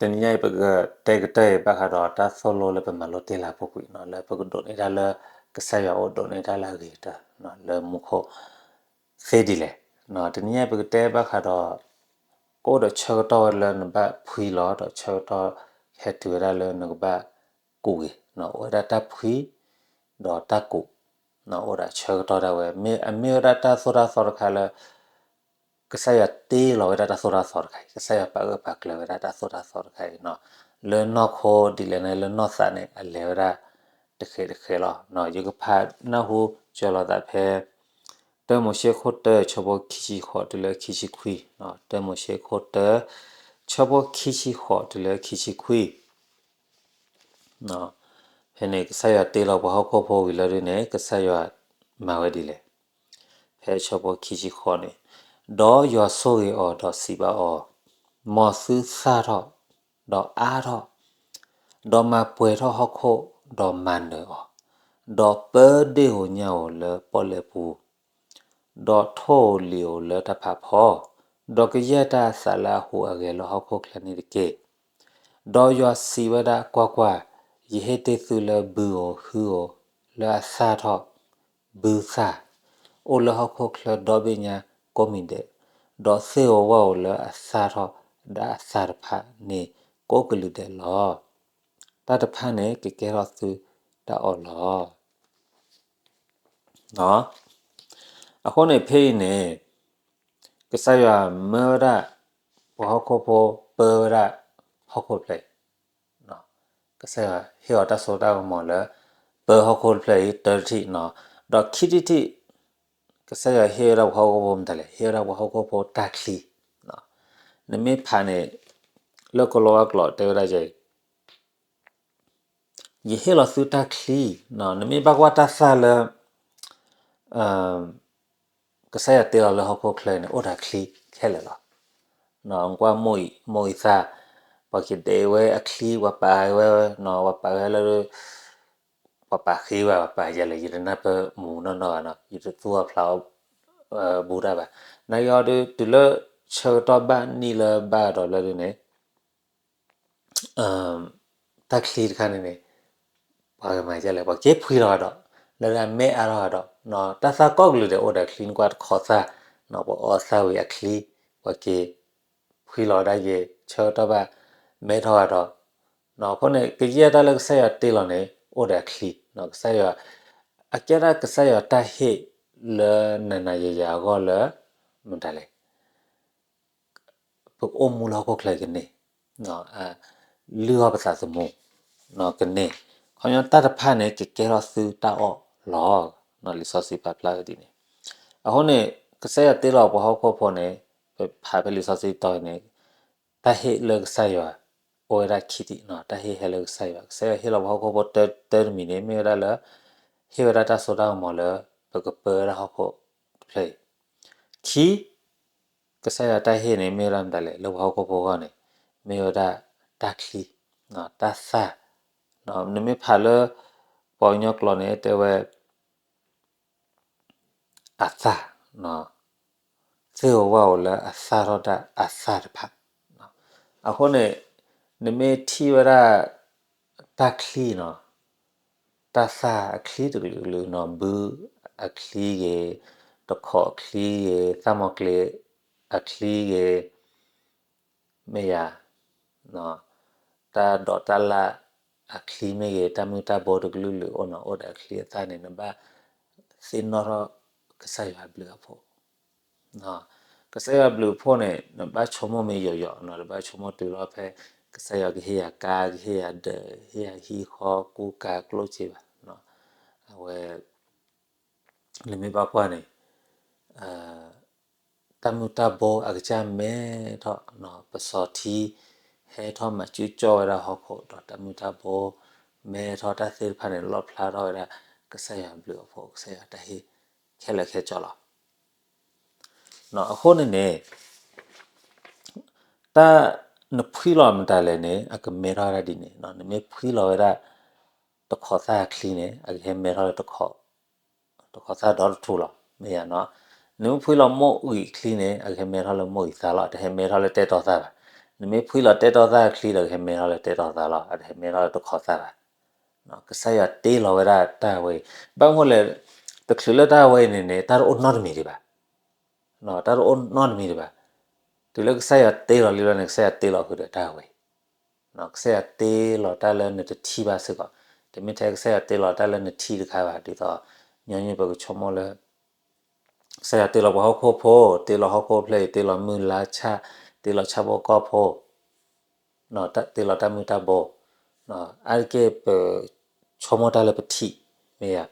တနံၤညါအံၤ ပကတဲကတၢၢ်အံၤ ဘၣ်ဃးဒီးတၢ်သိၣ်လိလၢပမၤလိတ့ၢ်လၢအပူၤကွံာ်နီၤ, လၢပကဒိးန့ၢ်တၢ်လၢ ကစၢ်ယွၤအိၣ်ဒိးန့ၢ်တၢ်လၢအဂ့ၤကတၢၢ်နီၤ လၢမူခိၣ် သ့ဒ်လဲၣ်. တနံၤညါအံၤ ပကတဲဘၣ်ဃးဒီး ကအိၣ်ဒီးဆၢကတီၢ်ဝဲလၢနဘၣ်ဖှံလီၤ, ဒီးဆၢကတီၢ်ဟဲတုၤဝဲဒၣ်လၢနကဘၣ်ကူးက့ၤ, အိၣ်ဝဲဒၣ်တၢ်ဖှံ ဒီးတၢ်ကူး, အိၣ်ဒၣ်ဆၢကတီၢ်ဒၣ်ဝဲ, မ့ၢ်အမ့ၢ်ဝဲဒၣ်တၢ်သိၣ်တၢ်သီတခါလၢ ကစၢ်ယွၤတ့လီၤဝဲဒၣ်တၢ်သိၣ်တၢ်သီတခါအံၤ, ကစၢ်ယွၤပာ်ဂၢၢ်ပာ်ကျၢၤဝဲဒၣ်တၢ်သိၣ်တၢ်သီတခါအံၤနီၤ, လၢနီၢ်ခိဒ်လဲၣ်န့ၣ် လၢနီၢ်သးန့ၣ် အလဲၤဝဲဒၣ်တဃဲးတဃဲးလီၤ. ယကဖးနၢ်ဟူစၢၤလီၤသးဖဲ တၢမိၤၡ့ခိၣ်တၢ ဆၢဖိခံဆံဃိးတုၤလၢခံဆံခွံ, တၢမိၤၡ့ခိၣ်တၢ ဆၢဖိခံဆံဃိးတုၤလၢခံဆံခွံ ဖဲန့ၣ် ကစၢ်ယွၤတ့လီၤပှၤဟီၣ်ခိၣ်ဖိဝံၤလီၤဒုန့ၣ် ကစၢ်ယွၤမၤဝဲဒ်လဲၣ်. ဖဲဆၢဖိခံဆံဃိးန့ၣ်, ဒီးယွၤဆိၣ်ဂ့ၤအီၤဒီးစံးဘၣ်အီၤ, မ်သုသၣ်ထီၣ်, ဒီးအါထီၣ်, ဒီးမၤပှဲၤထီၣ်ဟီၣ်ခိၣ်, ဒီးမၤနၢၤအီၤ, ဒီးပၢဒ့ၣ်ဧိၤညၣ်ဧိၤလၢပီၣ်လဲၣ်ပူၤ ဒီးထိၣ်ဧိၤလံၤဧိၤလၢတၢ်ဖးဖီ, ဒီးကယဲၢ်တၢ်အသးလၢအဟူးအဂဲၤလၢဟီၣ်ခိၣ်ချၢန့ၣ်တက့ၢ်. ဒီးယွၤစံးဝဲဒၣ်, ကွၢ်ကွၢ်, ယဟ့ၣ်တ့ၢ်သုလၢဘုဧိၤဟုဧိၤလၢအသၣ်ထီၣ်, ဘုသၣ်, အိၣ်လၢဟီၣ်ခိၣ်ချၢဒီဘ့ၣ်ညါကိးမံၤဒဲး, ဒီးသ့ၣ်ဧိၤဝၣ်ဧိၤလၢအသၣ်ထီၣ်ဒၣ်အသၣ်တဖၣ်န့ၣ်ကိးကလုာ်ဒဲးလီၤ. တၢ်တဖၣ်န့ၣ်ကကဲထီၣ်သုတၢ်အီၣ်လီၤ. အဃိန့ၣ် ဖဲအံၤန့ၣ် ကစၢ်ယွၤမၢဝဲဒၣ် ပှၤဟီၣ်ခိၣ်ဖိပၢဝဲဒၣ်ဟီၣ်ခိၣ်တဖျၢၣ်အံၤ, ကစၢ်ယွၤဟ့ၣ်အီၤတၢ်စိတၢ်ကမီၤလၢ ပၢဟီၣ်ခိၣ်တဖျၢၣ်အံၤတၢတထံၣ်, ဒီးခံထံၣ်တထံၣ် ကစၢ်ယွၤဟ့ၣ်ဝဲဒၣ်ပှၤဟီၣ်ခိၣ်ဖိမတၤလဲၣ်, ဟ့ၣ်ဝဲဒၣ်ပှၤဟီၣ်ခိၣ်ဖိတၢ်ချံ. နမ့ၢ်ဖးန့ၣ် လၢကီၤလၤဝါကျိာ်တဲဝဲဒၣ်ယဲ ယဟ့ၣ်လီၤသုတၢ်ချံ, နမ့ၢ်ဘၣ်ကွၢ်တၢ်သၣ်လၢ ကစၢ်ယွၤတ့လီၤလၢဟီၣ်ခိၣ်ချၢန့ၣ် အိၣ်ဒီးချံခဲလၢာ်လီၤ. ကွၢ်မိၢ်အံၤသၣ်, ပှၤကဒဲးဝဲအချံ ပှၤပာ်ဝဲ, ပှၤပာ်ဝဲလၢ ပှၤပာ်ဃ့ဘၣ် ပှၤပာ်ယဲလဲၣ် ယတနၢ်ပၢၢ်မူးနီၢ်နီၢ်ဘၣ်နီၤ, ယတသူၣ်အီၣ်ဖျးအီၣ် ဘူးတၢ်ဘၣ်. နာ်က့အီၤဒုး တုၤလၢဆၢကတီၢ်ဘၣ်နံၣ်လၢဘၣ်ဒီးလၢဒုးန့ၣ် တၢ်ချံတခါန့ၣ်န့ၣ် ပှၤဂၤမၤဒ်လဲၣ် ပှၤက့ၤဖှံလီၤဒီး လၢဒၣ်မဲအါထီၣ်ဒီး တၢ်သၣ်ကိးကလုာ်ဒဲးအိၣ်ဒီးချံ နကွၢ်တခီသၣ် ပှၤအီသၣ်ဝံၤအချံ ပှၤက့ၤဖှံလီၤဒၣ်က့ၤ ဆၢကတီၢ်ဘၣ်မဲထီၣ်ဒီး အဃိန့ၣ် ကယဲၢ်တၢ်လၢကစၢ်ယွၤတ့လီၤန့ၣ် အိၣ်ဒီးအချံ, ကစၢ်ယွၤ အကဲဒၣ်ကစၢ်ယွၤတၢ်ဟ့ၣ်လၢနၤနၤယၤယၤအဂီၢ်လၢ မတၤလဲၣ် ပကအိၣ်မူလၢဟီၣ်ခိၣ်ချၢကန့ၢ်, လုၢ်အီၣ်ပသးသမူကန့ၢ်, ခီပညီတၢ်တဖၣ်န့ၣ် ကကဲထီၣ်သုတၢ်အီၣ်လီၤ. လံာ်စီဆှံပာ်ဖျါဝဲဒ်န့ၣ်. အဃိန့ၣ် ကစၢ်ယွၤတ့လီၤပှၤဟီၣ်ခိၣ်ဖိန့ၣ် ပဖးဖဲလံာ်စီဆှံတီၤအံၤန့ၣ် တၢ်ဟ့ၣ်လၢကစၢ်ယွၤ အိၣ်ဝဲဒၣ်ခံထံၣ်, တၢ်ဟ့ၣ်ဟဲလၢကစၢ်ယွၤ, ကစၢ်ယွၤဟ့ၣ်လီၤပှၤဟီၣ်ခိၣ်ဖိတၢတၢတမံၤန့ၣ် မ့ၢ်ဝဲဒၣ်လၢ ဟ့ၣ်ဝဲဒၣ်တၢ်စိတၢ်ကမီၤလၢ ပကပၢဝဲဒၣ်ဟီၣ်ခိၣ်တဖျၢၣ်အံၤ. ခံ ကစၢ်ယွၤတၢ်ဟ့ၣ်န့ၣ် မ့ၢ်ဝဲဒၣ်မတၤလဲၣ် လၢပှၤဟီၣ်ခိၣ်ဖိအဂီၢ်န့ၣ် မ့ၢ်ဝဲဒၣ်တၢ်ချံ, တၢ်သၣ်, နမ့ၢ်ဖးလၢ ပှၤကညီကျိာ်န့ၣ် တဲဝဲ အသၣ်, သ့ၣ်ဧိၤဝၣ်ဧိၤလၢအသၣ်ထီၣ်ဒၣ်အသၣ်တဖၣ်. အဃိန့ၣ် နမ့ၢ်ထံၣ်ဝဲဒၣ် တၢ်ချံနီၤ, တၢ်သၣ်အချံတကလုာ်ကလုာ်နီၤ, ဘုအချံဂ့ၤ, တခိးအချံဂ့ၤ, သၣ်မီၤကျ့ၤအချံဂ့ၤ, မ့ၢ်ယၤ တၢ်ဒိးတၢ်လၣ်အချံမ့ၢ်ဂ့ၤ, တၢ်မုၢ်တၢ်ဘိတကလုာ်ကလုာ်အိၣ်နီၤ, အိၣ်ဒီးအချံအသၣ်န့ၣ် နဘၣ်သ့ၣ်နီၣ်ထီၣ်ကစၢ်ယွၤအဘျုးအဖှိၣ်. ကစၢ်ယွၤအဘျုးအဖှိၣ်န့ၣ် နဘၣ်ဆိကမိၣ်မ့ၢ်ယိာ်ယိာ်နီၤ, တဘၣ်ဆိကမိၣ်တုၤလီၤဖဲ ကစၢ်ယွၤကဟ့ၣ်ယၤကါ, ကဟ့ၣ်ယၤဒၢး, ဟ့ၣ်ယၤဟံၣ်ဃီကူကၤကျိၣ်စ့ဘၣ်. အဝဲ နမ့ၢ်ဘၣ်ကွၢ်န့ၣ် တၢ်မုၢ်တၢ်ဘိအကစၢ်မဲထီၣ်, ပစီၤထံ ဟဲထီၣ်မၤစုကၠီၣ်ဝဲဒၣ်ဟီၣ်ခိၣ်ဒီး တၢ်မုၢ်တၢ်ဘိမဲထီၣ်တၢ်သ့ၣ်တဖၣ်န့ၣ် လီၣ်ဖျါထီၣ်ဝဲဒၣ် ကစၢ်ယွၤအဘျုးအဖှိၣ် ကစၢ်ယွၤတၢ်ဟ့ၣ်ခဲလၢာ်ခဲဆ့လီၤ. အဃိန့ၣ်န့ၣ် တၢ်နဖှံလီၤမတၤလဲၣ်န့ၣ် အကမဲထီၣ်ဝဲဒၣ်ဒ်န့ၣ်, နမ့ၢ်ဖှံလီၤဝဲဒၣ် တခိးသၣ်အချံန့ၣ် အကဟဲမဲထီၣ်လၢ တခိးသၣ်ဒီတထူၣ်လီၤ, မ့ၢ်ယၤနီၤ. နမ့ၢ်ဖှံလီၤမိၢ်အုၣ်အချံန့ၣ် အကဟဲမဲထီၣ်လၢမိၢ်အုၣ်သၣ်လီၤ, တဟဲမဲထီၣ်လၢတဲတီသၣ်ဘၣ်. နမ့ၢ်ဖှံလီၤတဲာ်တီသၣ်ချံဒီး ကဟဲမဲထီၣ်လၢတဲာ်တီသၣ်လီၤ, အတဟဲမဲထီၣ်လၢတခီသၣ်ဘၣ်. ကစၢ်ယွၤတ့လီၤဝဲဒၣ်တၢ်ဝဲအံၤ, ဘၣ်မနုၤလဲၣ်, တချုးလၢတၢ်ဝဲအံၤန့ၣ်န့ၣ် တၢ်တအိၣ်နီတမံၤဒံးဘၣ်, တၢ်တအိၣ်နီတမံၤဒံးဘၣ်. တုၤလၢကစၢ်ယွၤတ့လီၤလံလီၤန့ၣ် ကစၢ်ယွၤတ့လီၤဃုာ်ဒီးတၢ်ဝဲအံၤ ကစၢ်ယွၤတ့လီၤတၢ်လၢနတထံၣ်ဘၣ်စ့ၢ်ကီး, တမ့ၢ်ထဲကစၢ်ယွၤတ့လီၤတၢ်လၢနထံၣ်တခါဘၣ်, ဒ်သိး ညီနုၢ်ပကဆိကမိၣ်လၢ ကစၢ်ယွၤတ့လီၤပှၤဟီၣ်ခိၣ်ဖိ, တ့လီၤဟီၣ်ခိၣ်ဖျၢၣ်အံၤ, တ့လီၤမုၢ်လါဆၣ်, တ့လီၤဆၣ်ဖိကီၢ်ဖိ, တ့လီၤတၢ်မုၢ်တၢ်ဘိ, အါတက့ၢ်ပဆိကမိၣ်တၢ်လၢပထံၣ်, မ့ၢ်ဧါ,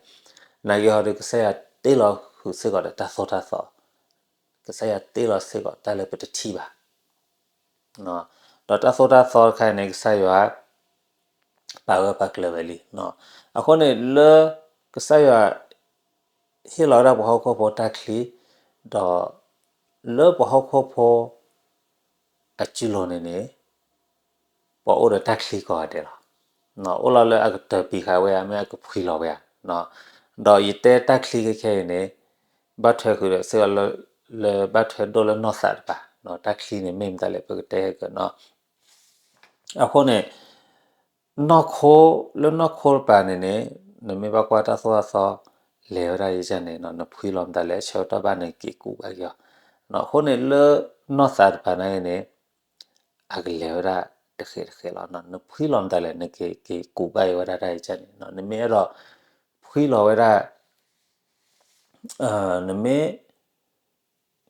နာ်က့ဟီဒီး ကစၢ်ယွၤတ့လီၤဃုာ်စ့ၢ်ကီးဒီးတၢ်သိၣ်တၢ်သီ, ကစၢ်ယွၤတ့လီၤစ့ၢ်ကီးတၢ်လၢပတထံၣ်ဘၣ် ဒီးတၢ်သိၣ်တၢ်သီတခါအံၤန့ၣ် ကစၢ်ယွၤ ပာ်ဝဲပာ်ကျၢၤဝဲလံ. အဃိန့ၣ်လၢ ကစၢ်ယွၤ ဟ့ၣ်လီၤဝဲဒၣ်ပှၤဟီၣ်ခိၣ်ဖိတၢ်ချံ, ဒီး လၢပှၤဟီၣ်ခိၣ်ဖိ အစုလိၤန့ၣ်န့ၣ် ပှၤအိၣ်ဒီးတၢ်ချံကိးဂၤဒဲးလီၤ. အိၣ်လီၤလၢအကတၢၢ်ပံၤဃာ်ဝဲဧါ, မ့ၢ်အကဖှံလီၤဝဲဧါ. ဒီးယတဲတၢ်ချံခဲခဲအံၤန့ၣ် ဘၣ်ထွဲဃုာ်ဒီးစ့ၢ်ကီးလၢ လၢဘၣ်ထွဲဒိၣ်လၢနီၢ်သးတပၤ, တၢ်ချံန့ၣ်မ့ၢ်မတၤလဲၣ် ပကတဲဟဲကနီၤ. အဃိန့ၣ် နီၢ်ခိ လၢနီၢ်ခိတပၤန့ၣ်န့ၣ် နမ့ၢ်ဘၣ်ကွၢ်တၢ်သိၣ်တၢ်သီ လဲၤဝဲဒၣ်ယကန့ၣ် နဖှံလီၤမတၤလဲၣ် ဆၢကတီၢ်ဘၣ်နက့ၤကူးဘၣ်က့ၤအီၤ. အဃိန့ၣ်လၢနီၢ်သးတပၤန့ၣ်န့ၣ် အကလဲၤဝဲဒၣ်တဃဲးတဃဲးလီၤ. နဖှံလီၤမတၤလဲၣ် နက့ၤကူးဘၣ်အီၤဝဲဒၣ်တၢ်ယကန့ၣ် နမ့ၢ်အဲၣ်ဒိး ဖှံလီၤဝဲဒၣ် နမ့ၢ်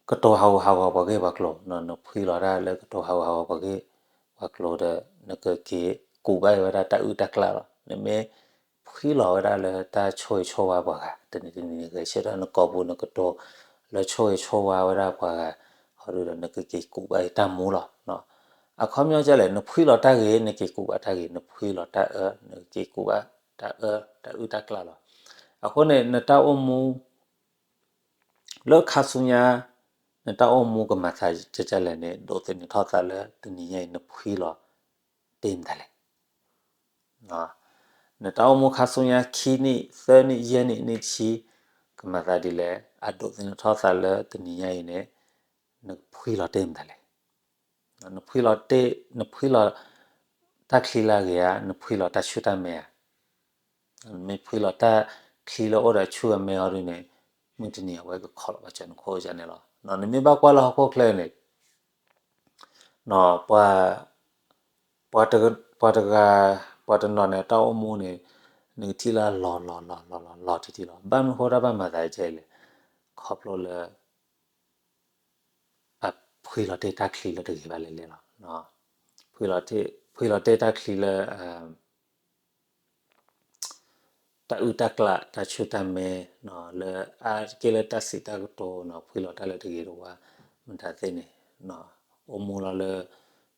ကတိၤဟးဂူာ်ဟးဂီၤပှၤဂ့ၢ်ပှၤကျိၤ, နဖှံလီၤတၢ်လၢကတိၤဟးဂူာ်ဟးဂီၤပှၤဂ့ၢ်ပှၤကျိၤဒီး နကက့ၤကူးဘၣ်အီၤဝဲဒၣ်တၢ်အုၣ်တၢ်ကျၢ်လီၤ. နမ့ၢ်ဖှံလီၤဝဲဒၣ်လၢတၢ်ဆိၣ်ဂ့ၤဆိၣ်ဝါပှၤဂၤ တနံၤတနံၤဂဲၤဆၢထၢၣ်နကိာ်ပူၤ နကတိၤလၢဆိၣ်ဂ့ၤဆိၣ်ဝါဝဲဒၣ်ပှၤဂၤ ဟီဒုဒီး နကက့ၤကူးဘၣ်အီၤတၢ်မူလီၤ. အခီပညီဒ်လဲၣ် နဖှံလီၤတၢ်ဂ့ၤ နက့ၤကူးဘၣ်တၢ်ဂ့ၤ, နဖှံလီၤတၢ်အၢ နက့ၤကူးဘၣ်တၢ်အၢ တၢ်အုၣ်တၢ်ကျၢ်လီၤ. အဃိန့ၣ် နတၢ်အိၣ်မူ လၢခါဆူညါ နတၢ်အိၣ်မူကမၤသးဒ်လဲၣ်န့ၣ် ဒိးသန့ၤထီၣ်သးလၢတနံၤညါအံၤ နဖှံလီၤတ့ၢ်မတၤလဲၣ်. နတၢ်အိၣ်မူခါဆူညါ ခံနံၣ် သၢနံၣ် ယဲၢ်နံၣ် နံၣ်တဆံ ကမၤသးဒ်လဲၣ်, အဒိးသန့ၤထီၣ်သးလၢတနံၤညါအံၤန့ၣ် နဖှံလီၤတ့ၢ်မတၤလဲၣ်. နဖှံလီၤတ့ၢ် နဖှံလီၤတၢ်ချံလၢအဂ့ၤဧါ, နဖှံလီၤတၢ်ဆူၣ်တၢ်မဲဧါ. နမ့ၢ်ဖှံလီၤတၢ်ချံလၢအိၣ်ဒီးအဆူၣ်အမဲအီၤဒုန့ၣ် မုၢ်တနံၤအဝဲကခီလီၤဘၣ်စၢၤနခိၣ်ကန့ၣ်လီၤ. နမ့ၢ်ဘၣ်ကွၢ်လၢဟီၣ်ခိၣ်ချၢန့ၣ် ပှၤ ပှၤတဂၤ ပှၤတနီၤန့ၣ် တၢ်အိၣ်မူန့ၣ် နကထံၣ်လၢအလီၤလီၤလီၤလီၤလီၤလီၤတံၢ်တံၢ်လီၤ. ဘၣ်မနုၤဃိတၢ်ဘၣ်မၤသးဒ်လဲၣ်, ခီဖျိလၢ အဖှံလီၤတ့ၢ်တၢ်ချံလၢတဂ့ၤဘၣ်လဲၣ်လဲၣ်လီၤ. ဖှံလီၤတ့ၢ် ဖှံလီၤတ့ၢ်တၢ်ချံလၢ တၢ်အုၣ်တၢ်ကျၢ် တၢ်ဆူၣ်တၢ်မဲ လၢအါတက့ၢ်လၢတၢ်စံးတၢ်ကတိၤ ဖှံလီၤတၢ်လၢတဂ့ၤတဝါ မတၤသ့ၣ်န့ၣ် အိၣ်မူလီၤလၢ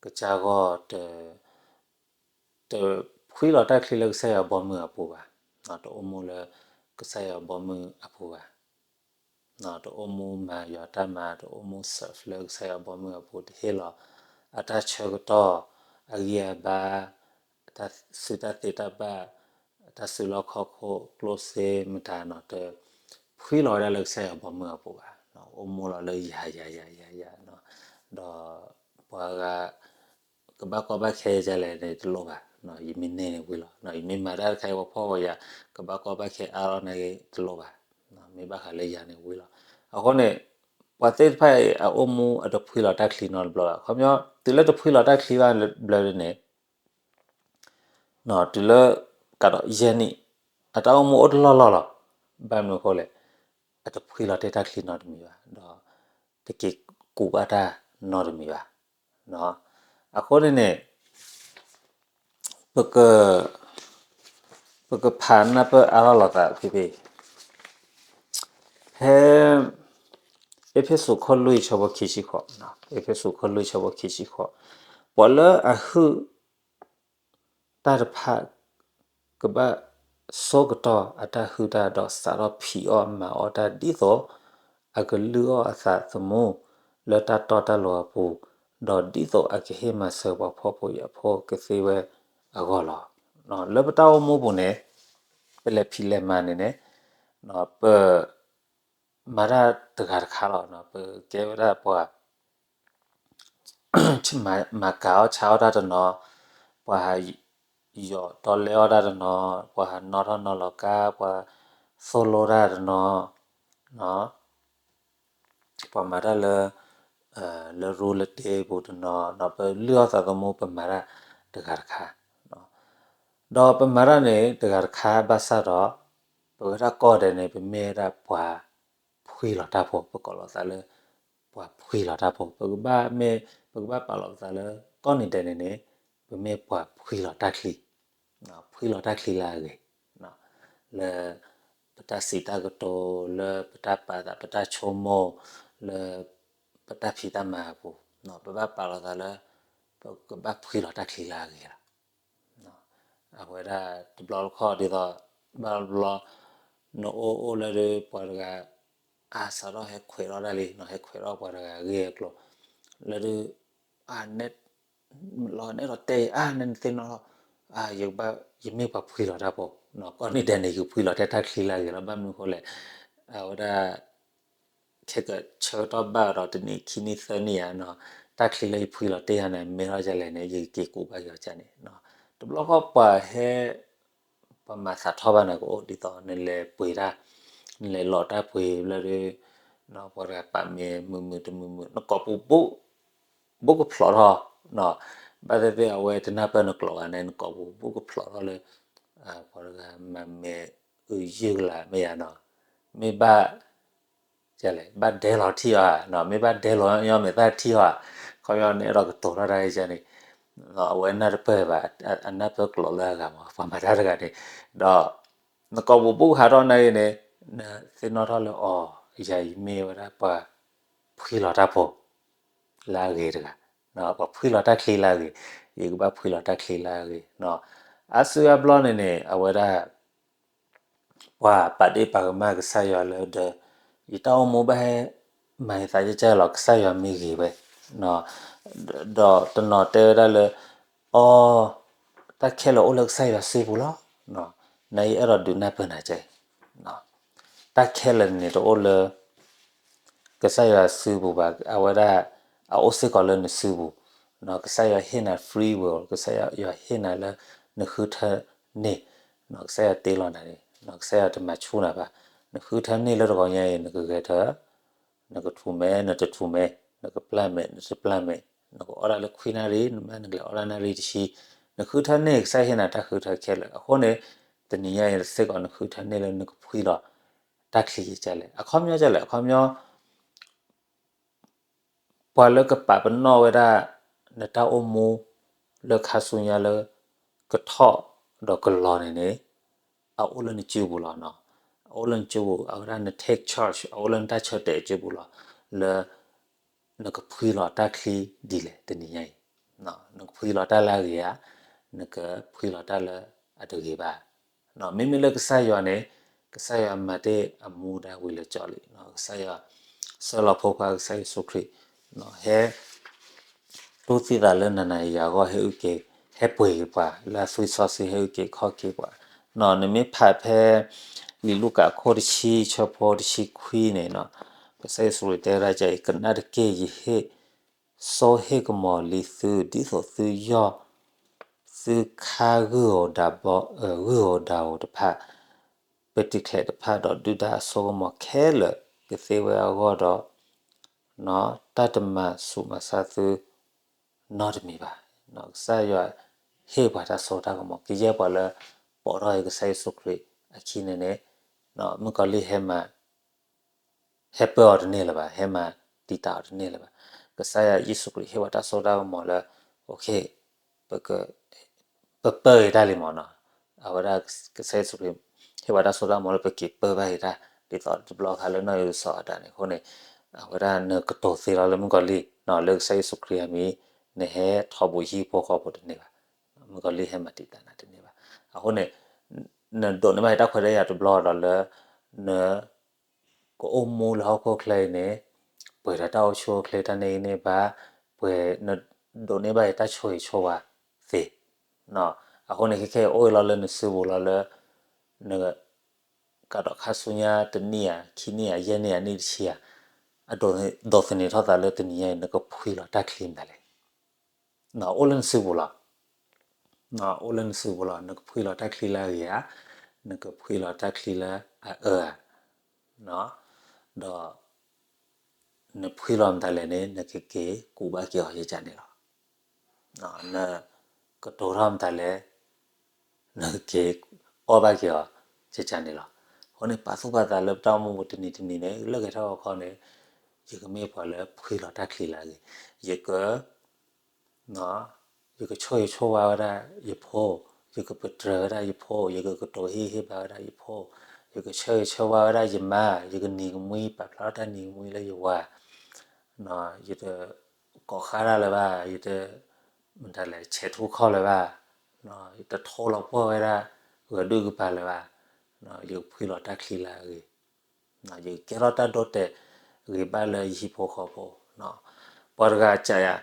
ကစၢ်ဂီၢ် တဖှံလီၤတၢ်ချံလၢကစၢ်ယွၤဘီမုၢ်အပူၤဘၣ်, တအိၣ်မူလၢ ကစၢ်ယွၤဘီမုၢ်အပူၤဘၣ်. တအိၣ်မူမၤယွၤတၢ်မၤ တအိၣ်မူ serve လၢကစၢ်ယွၤဘီမုၢ်အပူၤ တဟ့ၣ်လီၤ အတၢ်ဆၢကတီၢ် အဂံၢ်အဘါ တၢ်စုတၢ်သ့တၢ်ဘၣ် တၢ်စုလီၢ်ခီၣ်ခိၣ် ကျိၣ်စ့မတၤနီၤ တဖှံလီၤဝဲဒၣ်လၢကစၢ်ယွၤဘီမုၢ်အပူၤဘၣ်. အိၣ်မူလီၤလၢယၤယၤယၤယၤယၤ ဒီးပှၤဂၤ ကဘၣ်ကီဘၣ်ခဲဒ်လဲၣ်န့ၣ် တလိၣ်ဘၣ်, ယမ့ၢ်န့ၢ်န့ၣ်ဝံၤလီၤ, ယမ့ၢ်မၤတၢ်တခါအံၤ ပှၤဖှီၣ်ပှၤယာ် ကဘၣ်ကီဘၣ်ခဲအါထီၣ်န့ၣ်တလိၣ်ဘၣ်, မ့ၢ်ဘၣ်ဃးလၢယၤန့ၣ်ဝံၤလီၤ. အဃိန့ၣ် ပှၤသ့ၣ်တဖၣ်အံၤ အအိၣ်မူအတဖှံလီၤတၢ်ချံနီတဘျီဘၣ်. ခီပညီ တုၤလၢတဖှံလီၤတၢ်ချံဘၣ်ဘျီဒုန့ၣ် တုၤလၢ ကဒီးယဲၢ်နံၣ် အတၢ်အိၣ်မူအိၣ်တလီၢ်လီၢ်လီၤ. ဘၣ်မနုၤအဃိလဲၣ်, အတဖှံလီၤတ့ၢ်တၢ်ချံနီတမံၤဘၣ်, ဒီး တက့ၤကူးဘၣ်တၢ်နီတမံၤဘၣ်. အဃိန့ၣ်န့ၣ် ပက ပကဖးနၢ်ပၢၢ်အါထီၣ်လိာ်သးဖဲဖဲ ဖဲ အ့းဖ့းစူးခိၣ်လွံၢ်ဆၢဖိခံဆံဃိး, အ့းဖ့းစူးခိၣ်လွံၢ်ဆၢဖိခံဆံဃိး, ပှၤလၢအဟုၣ် တၢ်တဖၣ် ကဘၣ်ဆိကတီၢ်အတၢ်ဟုၣ်တၢ်ဒီးစးထီၣ်ဖံးအီၣ်မၤအီၣ်တၢ်ဒ်သိး အကလုၢ်အီၣ်အသးသမူလၢတၢ်တီတၢ်လိၤအပူၤ, ဒီးဒ်သိးအကဟ့ၣ်မၤစၢၤပှၤဖှီၣ်ဖိယာ်ဖိကသ့ဝဲအဂီၢ်လီၤ. လၢပတၢ်အိၣ်မူပူၤန့ၣ် ပလဲၤဖံးလဲၤမၤန့ၣ်န့ၣ် ပ မၤတၢ်တဂၤတခါလီၤ. ပကဲဝဲဒၣ်ပှၤ မၤကၤအီၣ်ဆါအီၣ်တၢ်တနီၤ, ပှၤဟးယီၣ်တီလဲအီၣ်တၢ်တနီၤ, ပှၤဟးနီၣ်ထီၣ်နီၤလီၤကါ, ပှၤသိၣ်လိတၢ်တနီၤ, ပှၤမၤတၢ်လၢ လၢရူလၢတ့ပူၤတနီၤ, ပလုၢ်အီၣ်သးသမူပမၤတၢ်တဂၤတခါ, ဒီးပမၤတၢ်န့ၣ်တဂၤတခါဘၣ်ဆၣ်ဒီး ပဝဲဒၣ်ကိးဂၤဒဲးန့ၣ် ပမ့ၢ်ဝဲဒၣ်ပှၤဖှံလီၤတၢ်ဖိ, ပကိးလီၤသးလၢ ပှၤဖှံလီၤတၢ်ဖိ, ပကဘၣ်မ့ၢ် ပကဘၣ်ပာ်လီၤပသးလၢ ကိးနံၤဒဲးန့ၣ်န့ၣ် ပမ့ၢ်ပှၤဖှံလီၤတၢ်ချံ, ဖှံလီၤတၢ်ချံလၢအဂ့ၤ, လၢပတၢ်စံးတၢ်ကတိၤ, လၢပတၢ်ပာ်သး ပတၢ်ဆိကမိၣ်, လၢပတၢ်ဖံးတၢ်မၤအပူၤ, ပဘၣ်ပာ်လီၤသးလၢ ပကဘၣ်ဖှံလီၤတၢ်ချံလၢအဂ့ၤလီၤ. အဝဲဒၣ်တဘျီတခီၣ်ဒ်သိး ဘၣ်တဘျီ နအိၣ်အိၣ်လၢဒုးပှၤတဂၤ အါစးထီၣ်ဟဲခွဲးထီၣ်ဒၣ်လံ, ဟဲခွဲးထီၣ်ပှၤတဂၤအဂ့ၢ်အကျိၤ, လၢဒုး အါ လီၤနအဲၣ်ဒိးတဲအါန့ၣ်နသ့ၣ်နီၣ်ထီၣ်, ယဘၣ် ယမ့ၢ်ပှၤဖှံလီၤတၢ်ဖိ, ကိးနံၤဒဲးန့ၣ် ယဖှံလီၤထဲတၢ်ချံလၢအဂ့ၤလီၤ. ဘၣ်မနုၤအဃိလဲၣ်, အဝဲဒၣ် ခဲကဆၢကတီၢ်ဘၣ်ဒီးတနံၣ်ခံနံၣ်သၢနံၣ်ဧါ, တၢ်ချံလၢယဖှံလီၤတ့ၢ်ယၤန့ၣ် မ့ၢ်ထီၣ်ဒ်လဲၣ်န့ၣ် ယကက့ၤကူးဘၣ်က့ၤအီၤန့ၣ်, တဘျီဃီပှၤဟဲ ပှၤမၤသးထီၣ်ဘၣ်န့ၣ် ကအိၣ်ဒ်သိးနလဲၤပှ့ၤတၢ်, နလဲၤလီၤတၢ်ပှ့ၤလၢဒုး ပှၤတဂၤပာ်မ့ၢ်မုာ်မုာ်တမုာ်မုာ် နကိာ်ပူၤ ဘူးကဖျိးထီၣ်, ဘၣ်သ့ၣ်သ့ၣ်အဝဲတနၢ်ပၢၢ်နကျိာ်ဘၣ်န့ၣ် နကိာ်ပူၤဘူးကဖျိးထီၣ်လၢ ပှၤတဂၤမၤမဲာ်အုယုၢ်ကလးမ့ၢ်ယၤနီၤ, မ့ၢ်ဘၣ် လဲၣ် ဘၣ်ဒဲလီၤထံၣ်အီၤ, မ့ၢ်ဘၣ်ဒဲလီၤညီမဲာ်သၣ်ထံၣ်အီၤ, ခီပညီန့ၣ် အဲၣ်ဒိးကတိၤထီၣ်တၢ်အံၤန့ၣ်, အဝဲနၢ်တပၢၢ်ဘၣ်, အနၢ်ပၢၢ်ကျိာ်လၢအဂၤမး ပှၤမၤတၢ်တဂၤန့ၣ်, ဒီး နကိာ်ပူၤဘူးကဟးထီၣ်နာ်က့န့ၣ် နသ့ၣ်နီၣ်ထီၣ်လၢအီၤ ယၤအံၤမ့ၢ်ဝဲဒၣ်ပှၤဖှံလီၤတၢ်ဖိ လၢအဂ့ၤတဂၤ, ပှၤဖှံလီၤတၢ်ချံလၢအဂ့ၤ, ယကဘၣ်ဖှံလီၤတၢ်ချံလၢအဂ့ၤ, အါစုအါဘျီန့ၣ်န့ၣ် အဝဲဒၣ် ပှၤပာ်ဒ့ၣ်ပာ်ကမၣ်ကစၢ်ယွၤလၢဒီး ယတၢ်အိၣ်မူဘၣ်ဟဲ မၤယသးကဲကဲလီၤ ကစၢ်ယွၤမ့ၢ်ဂ့ၤဝဲ, ဒီးတနီၤတဲဝဲဒၣ်လၢ အီ တၢ်ခဲလၢာ်အိၣ်လၢကစၢ်ယွၤစုပူၤလီၤ, နအဲၣ်ဒိးဒုးနၢ်ပၢၢ်နၤကဲ, တၢ်ခဲလၢာ်န့ၣ်တအိၣ်လၢ ကစၢ်ယွၤစုပူၤဘၣ်, အဝဲဒၣ် အအိၣ်စ့ၢ်ကီးလၢနစုပူၤ, ကစၢ်ယွၤဟ့ၣ်နၤ free will, ကစၢ်ယွၤဟ့ၣ်နၤလၢနဃုထၢန့ၢ်, ကစၢ်ယွၤတ့လီၤနၤန့ၣ် ကစၢ်ယွၤတမၤဆူၣ်နၤဘၣ်, နဃုထၢန့ၢ်လၢတဂီၤညါအံၤ နကဂဲၤထၢ နကထူၣ်မဲ နတထူၣ်မဲ, နကပျၢ်မဲ နတပျၢ်မဲ, နကအီၣ်ဒၣ်လၢခွံနၣ်ရံၣ် နမ့ၢ်နကလဲၤအီၣ်ဒၣ်နၣ်ရံၣ်တဆံ, နဃုထၢန့ၢ် ကစၢ်ယွၤဟ့ၣ်နၤတၢ်ဃုထၢခဲလၢာ်, အဃိန့ၣ် တနံၤညါအံၤစ့ၢ်ကီး နဃုထၢန့ၢ်လၢနကဖှံလီၤတၢ်ချံကဲလဲၣ်, အခီပညီကဲလဲၣ်, အခီပညီ ပှၤလၢကပာ်ပနီၣ်ဝဲဒၣ် နတၢ်အိၣ်မူ လၢခါဆူညါလၢ ကထီၣ်ဒီးကလီၤန့ၣ်န့ၣ် အအိၣ်လၢနစုပူၤလီၤနီၤ, အအိၣ်လၢနစုပူၤ အဝဲဒၣ်န take charge အအိၣ်လၢနတၢ်ဆၢတဲာ်စုပူၤလီၤ, လၢ နကဖှံလီၤတၢ်ချံဒ်လဲၣ်တနံၤညါအံၤ, နကဖှံလီၤတၢ်လၢအဂ့ၤဧါ, နကဖှံလီၤတၢ်လၢအတဂ့ၤဘၣ်, မ့မ့ၢ်လၢကစၢ်ယွၤန့ၣ် ကစၢ်ယွၤမၤတ့ၢ်အမူဒါဝံၤလၢာ်ကၠီလံ, ကစၢ်ယွၤ ဆှၢလီၤဖိခွါကစၢ်ယ့ၣ်ၡူးခရံာ် ဟဲ တူၢ်သံသးလၢနၤနၤယၤယၤအဂီၢ် ဟဲအုၣ်က့ၤ ဟဲပှ့ၤက့ၤပှၤ လၢအသွံၣ်စီဆှံ ဟဲအုၣ်က့ၤခီၣ်က့ၤပှၤ, နမ့ၢ်ဖးဖဲ လံာ်လူၤကၣ်အခိၣ်တဆံ ဆၢဖိတဆံခွံန့ၣ် ကစၢ်ယ့ၣ်ၡူးခရံာ်တဲဝဲဒၣ် ကနၣ်တက့ၢ် ယဟ့ၣ်စိဟ့ၣ်ကမီၤလံသု ဒ်သိးသုယီၢ် သုခါဂုၢ်ဧိၤဒၣ်ဘီ ဂုၢ်ဧိၤဒၣ်ဧိၤတဖၣ် ပတံၤချဲးတဖၣ် ဒီးဒုၣ်ဒါအစိကမီၤခဲလၢာ်ကသ့ဝဲအဂီၢ်ဒီး တၢ်တမၤဆူးမၤဆါသု နီတမံၤဘၣ်. ကစၢ်ယွၤဟ့ၣ်ပှၤတၢ်စိတၢ်ကမီၤ ကယဲၢ်ပှၤလၢ ပိာ်ထီၣ်က့ၤကစၢ်ယ့ၣ်ၡူးခရံာ်အခံန့ၣ်န့ၣ် မုၣ်ကီၤလံၢ်ဟဲမၤ ဟဲပၢအီၤတန့ၢ်လၢၤဘၣ်, ဟဲမၤတံာ်တာ်အီၤတန့ၢ်လၢၤဘၣ်. ကစၢ်ယွၤယ့ၣ်ၡူးခရံာ်ဟ့ၣ်ပှၤတၢ်စိတၢ်ကမီၤလၢ ပ ပပၢအံၤတၢ်လံမးနီၤ. အဝဲဒၣ်ကစၢ်ယ့ၣ်ၡူးခရံာ် ဟ့ၣ်ပှၤတၢ်စိတၢ်ကမီၤလၢပက့ၤပၢဘၣ်အံၤတၢ် ဒ်သိးတဘျီခါလၢနီၢ်အံၣ်စီၤအၤဒၣ်န့ၣ်အဃိန့ၣ် အဝဲဒၣ်နကတိၤသ့လီၤလၢမုၣ်ကီၤလံၢ် လၢကစၢ်ယ့ၣ်ၡူးခရံာ်အမံၤ နဟဲထီဘိဟံၣ်ဖိဃီဖိတန့ၢ်ဘၣ်, မုၣ်ကီၤလံၢ်ဟဲမၤတံာ်တာ်နၤတန့ၢ်ဘၣ်. အဃိန့ၣ် နဒိးန့ၢ်ဘၣ်တၢ်ခွဲးတၢ်ယာ်တဘျီဒီးလၢ န ကအိၣ်မူလၢဟီၣ်ခိၣ်ချၢအံၤန့ၣ် ပှဲၤဒီးတၢ်အိၣ်ဆူၣ်အိၣ်ချ့ တၢ်န့ၢ်ဂံၢ်န့ၢ်ဘါ ပှဲၤ နဒိးန့ၢ်ဘၣ်အံၤတၢ်ဆိၣ်ဂ့ၤဆိၣ်ဝါသ့. အဃိန့ၣ် ခဲခဲအံၤအိၣ်အံၤလီၤလၢနစုပူၤလီၤလၢ န ကဒီးခါဆူညါတနံၣ်ဧါ ခံနံၣ်ဧါ ယဲၢ်နံၣ်ဧါ နံၣ်တဆံဧါ အဒိးသန့ၤထီၣ်သးလၢတနံၤညါအံၤ နကဖှံလီၤတၢ်ချံမနုၤလဲၣ် အိၣ်လၢနစုပူၤလီၤ. အိၣ်လၢနစုပူၤလီၤ. နကဖှံလီၤတၢ်ချံလၢအဂ့ၤဧါ, နကဖှံလီၤတၢ်ချံလၢအအၢဧါ, ဒီး နဖှံလီၤမတၤလဲၣ်န့ၣ် နကက့ၤကူးဘၣ်က့ၤအီၤယကန့ၣ်လီၤ. နကတိၤထီၣ်မတၤလဲၣ်, နကက့ၤအီၣ်ဘၣ်က့ၤအီၤယကန့ၣ်လီၤ. အဃိန့ၣ် ပာ်သူၣ်ပာ်သးလၢပတၢ်အိၣ်မူပူၤတနံၤတနံၤန့ၣ် လၢဂဲၤထီၣ်ဂီၤခီန့ၣ် ယကမ့ၢ်ပှၤလၢဖှံလီၤတၢ်ချံလၢအဂ့ၤ, ယက ယကဆိၣ်ဂ့ၤဆိၣ်ဝါဝဲဒၣ်ယဖိ, ယကပတြၢၤဝဲဒၣ်ယဖိ, ယကကတိၤဟ့ၣ်ဂံၢ်ဟ့ၣ်ဘါဝဲဒၣ်ယဖိ, ယကဆၢဂ့ၤဆၢဝါဝဲဒၣ်ယမါ, ယကနံၤကမှံ ပာ်ဖျါထီၣ်တၢ်နံၤကမှံလၢယဝၤ, ယတကိးဃါတၢ်လၢၤဘၣ်, ယတ မတၤလဲၣ် ဆဲးထူခီၣ်လၢၤဘၣ်, ယတထိလီၤပှီၢ်ဝဲဒၣ် ဂၢၤဒုၣ်ကပၤလၢၤဘၣ်, ယကဖှံလီၤတၢ်ချံလၢအဂ့ၤ, ယကကဲထီၣ်တၢ်ဒိတဲာ်ဂ့ၤဘၣ်လၢယဟံၣ်ဖိဃီဖိ, ပှၤတဂၤစံးယၤ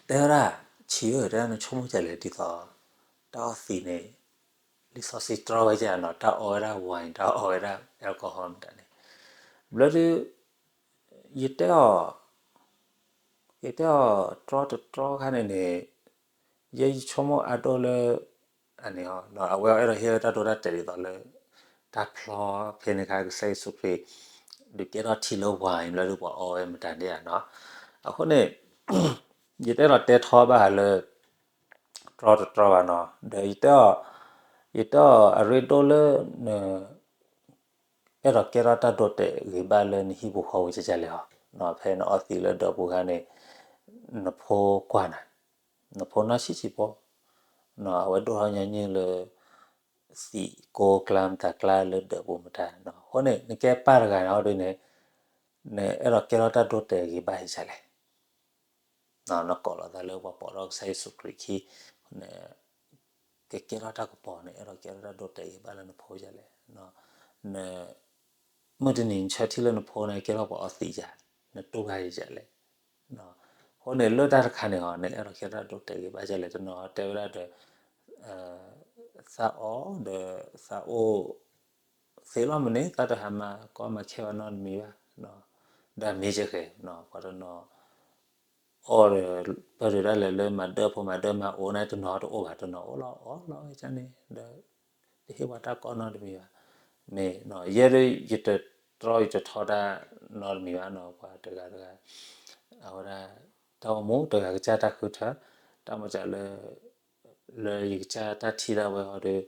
တဲဝဲဒၣ် ဆံးဧၢ တဲဝဲဒၣ် နဆိကမိၣ်ဒ်လဲၣ်ဒ်သိး တၢ်အီသံးန့ၣ် လံာ်စီဆှံတြီဝဲဒၣ်နီၤ, တၢ်အီဝဲဒၣ် wine တၢ်အီဝဲဒၣ် alcohol မတၤန့ၣ်, ဘျီဒုး ယတဲအီၤ ယတဲအီၤတြီတတြီခါန့ၣ်န့ၣ် ယဲယဆိကမိၣ်အါဒိၣ်လၢ အန့ၣ် အဝဲအဲၣ်ဒိးဟ့ၣ်ဝဲတၢ်ဒိတၢ်တဲာ်ဒ်သိးလၢ တၢ်ဖျီဖဲန့ၣ်ခါ ကစၢ်ယ့ၣ်ၡူးခရံာ် ဒုးကဲထီၣ်ထံလၢ wine ဘျီဒုးပှၤအီဝဲမတၤဒ်ဧါနီၤ, အဃိန့ၣ် ယတအဲၣ်ဒိးတဲထီဘၣ်လၢ တြီတတြီဘၣ်နီၤ, ဒီးယတဲအီၤ ယတဲအီၤအရ့ဒိၣ်လၢ န အဲၣ်ဒိးကဲထီၣ်တၢ်ဒိတဲာ်ဂ့ၤဘၣ်လၢနဟံၣ်ပူၤဃီပူၤကဲကဲလဲၣ်ဟီ, ဖဲနအီသံးလၢဒၢးပူၤခါန့ၣ် နဖိကွၢ်နၤ, နဖိနီၢ်ဆံးဆံးဖိ, အဝဲဒိၣ်ထီၣ်ညီနုၢ်လၢ သံးကိးကျါမတၤကျါလၢဒၢးပူၤမတၤ, အဃိန့ၣ် နကဲပၢ်တဂၤန့ၣ်ဟီဒုးန့ၣ် နအဲၣ်ဒိးကဲထီၣ်တၢ်ဒိတဲာ်ဂ့ၤဘၣ်ကဲကဲလဲၣ် နကိးလီၤသးလၢပှၤပိာ်ထီၣ်ကစၢ်ယ့ၣ်ၡူးခရံာ်ခံ, နကကဲထီၣ်တၢ်ကပီၤန့ၣ် အဲၣ်ဒိးကဲထီၣ်တၢ်ဒိတဲာ်ဂ့ၤဘၣ်လၢနဖိကဲလဲၣ်, န မုၢ်တနံၤနဆၢထံၣ်လၢနဖိန့ၣ် ကဲထီၣ်ပှၤအီသံးယၤ, နတူၢ်ဘၣ်ယၤလဲၣ်, အဃိန့ၣ် လၢတၢ်တခါန့ၣ်ဟီ နအဲၣ်ဒိးကဲထီၣ်တၢ်ဒိတဲာ်ဂ့ၤဘၣ်ကဲလဲၣ်, တနီၤတဲဝဲဒၣ်ဒီး သးအီဒီးသးအိၣ် သ့လီၤမ့ၢ်န့ၣ် သးတဟးမၤကီမၤခဲဘၣ်နီတမံၤဘၣ်, ဒီးမ့ၢ်ကဲဃဲ ပှၤတနီၤ အီဒီး ပၢၢ်ဒုးဒၣ်လဲာ်လၢမၤဒၢးဖိမၤဒၢးမၤအိၣ်န့ၣ် တနီၤတအိၣ်ဘၣ်, တနီၤအိၣ်လီၤအီလီၤဝဲန့ၣ် ဒီး တဟ့ၣ်ပှၤတၢ်ကီနီတမံၤဘၣ်, မ့ၢ် ယဲဒၣ်ယတတြီယတထီတၢ်နီတမံၤဘၣ်နီၤ, ပှၤတဂၤတဂၤ အဝဲဒၣ် တၢ်အိၣ်မူတဂၤကစၢ်တၢ်ဃုထၢ, တၢ်မၤစၢၤလၢ လၢယကစၢ်တၢ်ထံၣ်ဒၣ်ဝဲဟီဒီး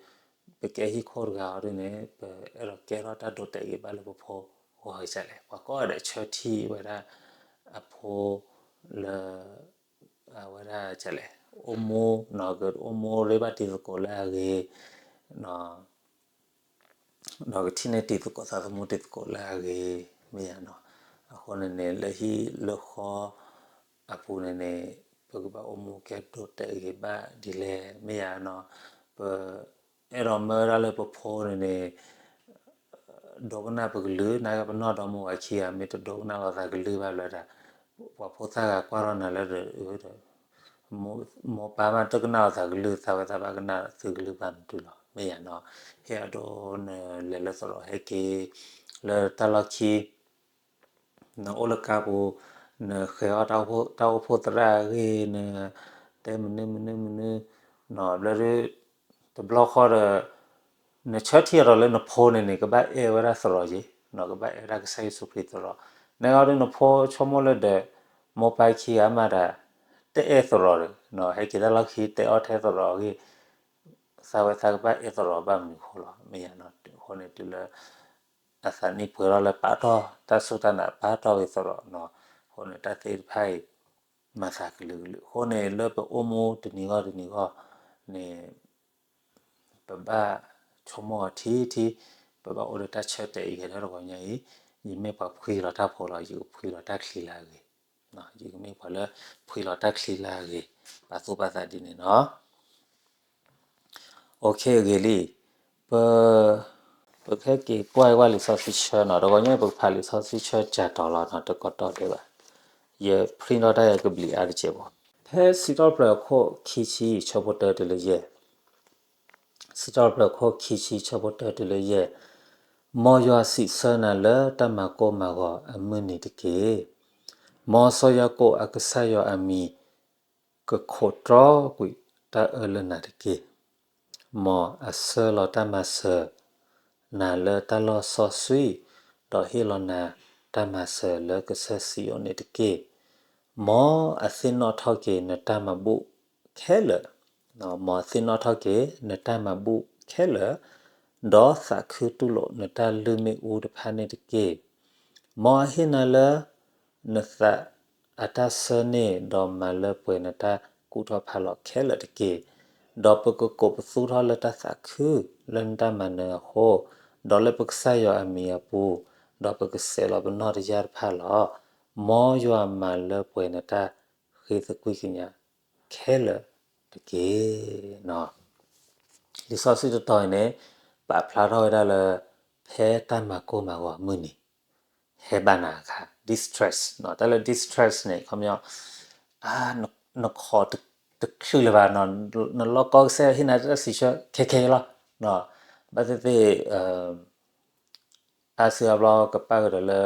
ပကဲဟံၣ်ခိၣ်တဂၤဟီဒုးန့ၣ် ပအဲၣ်ဒိးကဲထီၣ်တၢ်ဒိတဲာ်ဂ့ၤဘၣ်လၢပဖိအဂီၢ်ကဲလဲၣ်, ပှၤကိးဂၤဒဲးဆၢထံၣ်ဝဲဒၣ်အဖိလၢ အဝဲဒၣ်ကဲလဲၣ် အိၣ်မူနီၤ, ကအိၣ်မူရ့ဘၣ်တံၤသကိးလၢအဂ့ၤ ဒီးကထံၣ်န့ၢ်တံၤသကိးသးသမူတံၤသကိးလၢအဂ့ၤ မ့ၢ်ယၤနီၤ, အဃိန့ၣ်န့ၣ် လၢဟံၣ်လၢဃီအပူၤန့ၣ်န့ၣ် ပကဘၣ်အိၣ်မူကဲဒိတဲာ်ဂ့ၤဘၣ်ဒ်လဲၣ် မ့ၢ်ယၤနီၤ, ပ အဲၣ်ဒိးမၢဝဲဒၣ်လၢပဖိန့ၣ်န့ၣ် ဒိကနၣ်ပကလုၢ်, နာ်က့ပနီၢ်ဒီမါဝၤခံဂၤ မ့ၢ်တဒိကနၣ်လီၤသးကလုၢ်ဘၣ်ဘျီဒၣ်, ပှၤဖိသၣ်ဂၤကွၢ်ထီၣ်နၤလၢဒီး မိၢ်ပၢ်မးတကနၣ်လီၤသးကလုၢ်, သးဝဲသးဘၣ်ကနၣ်သုကလုၢ်ဘၣ်မနုၤလီၤ, မ့ၢ်ယၤနီၤ, ဟ့ၣ်အဒိနလဲၤလၢသရိာ်ဟဲက့ၤ လၢတၢ်လီၢ်ခံ နအိၣ်လၢကါပူၤ, နဃဲၤအီၣ်တၢ်အိၣ်ဖှိၣ်သရၣ်အဂ့ၢ်, နတဲမနုၤမနုၤမနုၤ, ဘျီဒုး တဘျီဃီဒီး နဆၢထံၣ်အီၤဒီးလၢနဖိန့ၣ်န့ၣ် ကဘၣ်အဲၣ်ဝဲဒၣ်သရိာ်က့ၤ, ကဘၣ်အဲၣ်ဝဲဒၣ်ကစၢ်ယ့ၣ်ၡူးခရံာ်သရိာ်, နဂီၢ်ဒုးနဖိဆိကမိၣ်လၢဒီး မိၢ်ပၢ်ခံဂၤမးဒၣ် တအဲၣ်သရိာ်ဒီး ဟဲက့ၤတၢ်လီၢ်ခံတဲအီၣ်ထဲသရိာ်အဂ့ၢ်, သးဝဲသးကဘၣ်အဲၣ်သရိာ်ဘၣ်မနုၤအဃိလီၤ, မ့ၢ်ယၤနီၤ, အဃိန့ၣ်တုၤလၢ အသးနံၣ်ပှဲၤထီၣ်လၢပာ်ထီၣ်တၢ်စူၢ်တၢ်နာ်ပာ်ထီၣ်ဂ့ၤသရိာ်နီၤ, အဃိန့ၣ်တၢ်သ့ၣ်တဖၣ်အံၤ မၤသးကလုာ်ကလုာ်, အဃိန့ၣ်လၢပအိၣ်မူတနံၤဂီၢ်တနံၤဂီၢ်န့ၣ် ပဘၣ်ဆိကမိၣ်အီၤထံထံ, ပဘၣ်အိၣ်ဒီးတၢ်ဆၢတဲာ်အံၤ ဂဲၤထီၣ်တဂီၤညါအံၤ, ယမ့ၢ်ပှၤဖှံလီၤတၢ်ဖိလီၤ, ယကဖှံလီၤတၢ်ချံလၢအဂ့ၤ, ယကမ့ၢ်ပှၤလၢဖှံလီၤတၢ်ချံလၢအဂ့ၤ, ပာ်သူၣ်ပာ်သးဒ်န့ၣ်နီၤ. အိၣ်ခ့ အဂ့ၤလံ, ပ ပကဟဲက့ၤကွၢ်ကွၢ်လံာ်စီဆှံဆၢနီၤ, တဂီၤညါပကဖးလံာ်စီဆှံဆၢစှၤတီၤလီၤနီၤ, တကိးတီၤဒဲးဘၣ်, ယ print ထီၣ်တၢ်ယကဘျံးအါတစဲးဖိ, ဖဲစံးထီၣ်ပတြၢၤအခိၣ်ခံဆံ ဆၢဖိတၢတုၤလၢယဲၢ် စံးထီၣ်ပတြၢၤအခိၣ်ခံဆံ ဆၢဖိတၢတုၤလၢယဲၢ်, မ်ယွၤစံးဆၢနၤလၢတၢ်မၤကိၢ်မၤဂီၤအမုၢ်နံၤတက့ၢ်. မ်စီၤယၤကိာ်အကစၢ်ယွၤအမံၤ ကခိးတြီကွံာ်တၢ်အၢလၢနၤတက့ၢ်. မ်အဆှၢလီၤတၢ်မၤစၢၤနၤလၢတၢ်လီၢ်စီဆှံ, ဒီးဟ့ၣ်လီၤနၤတၢ်မၤစၢၤလၢကစၢၢ်စံယိၣ်န့ၣ်တက့ၢ်. မ်အသ့ၣ်နီၣ်ထီၣ်က့ၤနတၢ်မၤဘူၣ်ခဲလၢာ်, မ်အသ့ၣ်နီၣ်ထီၣ်က့ၤနတၢ်မၤဘူၣ်ခဲလၢာ်, ဒီးသးခုတူၢ်လိာ်နတၢ်လုၢ်မ့ၣ်အူတဖၣ်န့ၣ်တက့ၢ်. မ်အဟ့ၣ်နၤလၢ နသးအတၢ်ဆၢန့ၣ်, ဒီးမၤလၢပှဲၤနတၢ်ကူၣ်ထီၣ်ဖးလီၤခဲလၢာ်တက့ၢ်. ဒီးပကကိးပသူထီၣ်လၢတၢ်သးခုလၢနတၢ်မၤနၢၤအဃိ, ဒီးလၢပကစၢ်ယွၤအမံၤအပူၤ, ဒီးပကဆဲးလီၤပနီၣ်တယၢ်တဖၣ်လီၤ. မ်ယွၤမၤလၢပှဲၤနတၢ်ဃ့သကွံၢ်ကညးခဲလၢာ်တက့ၢ်. လံာ်စီဆှံတတီၤအံၤန့ၣ် ပာ်ဖျါထီၣ်ဝဲဒၣ်လၢ ဖဲတၢ်မၤကိၢ်မၤဂီၤမုၢ်နံၤ ဟဲဘၣ်နၤအခါ distress တၢ်လၢ distress န့ၣ် ခီပညီ နခိးတချုးလၢၤဘၣ်, နလီၢ်ကီကစၢ်ယွၤဟ့ၣ်နၤတၢ်စံးဆၢခဲခဲလီၤ. ဘၣ်သ့ၣ်သ့ၣ် အါစုအါဘျီကပၣ်ကဒီးလၢ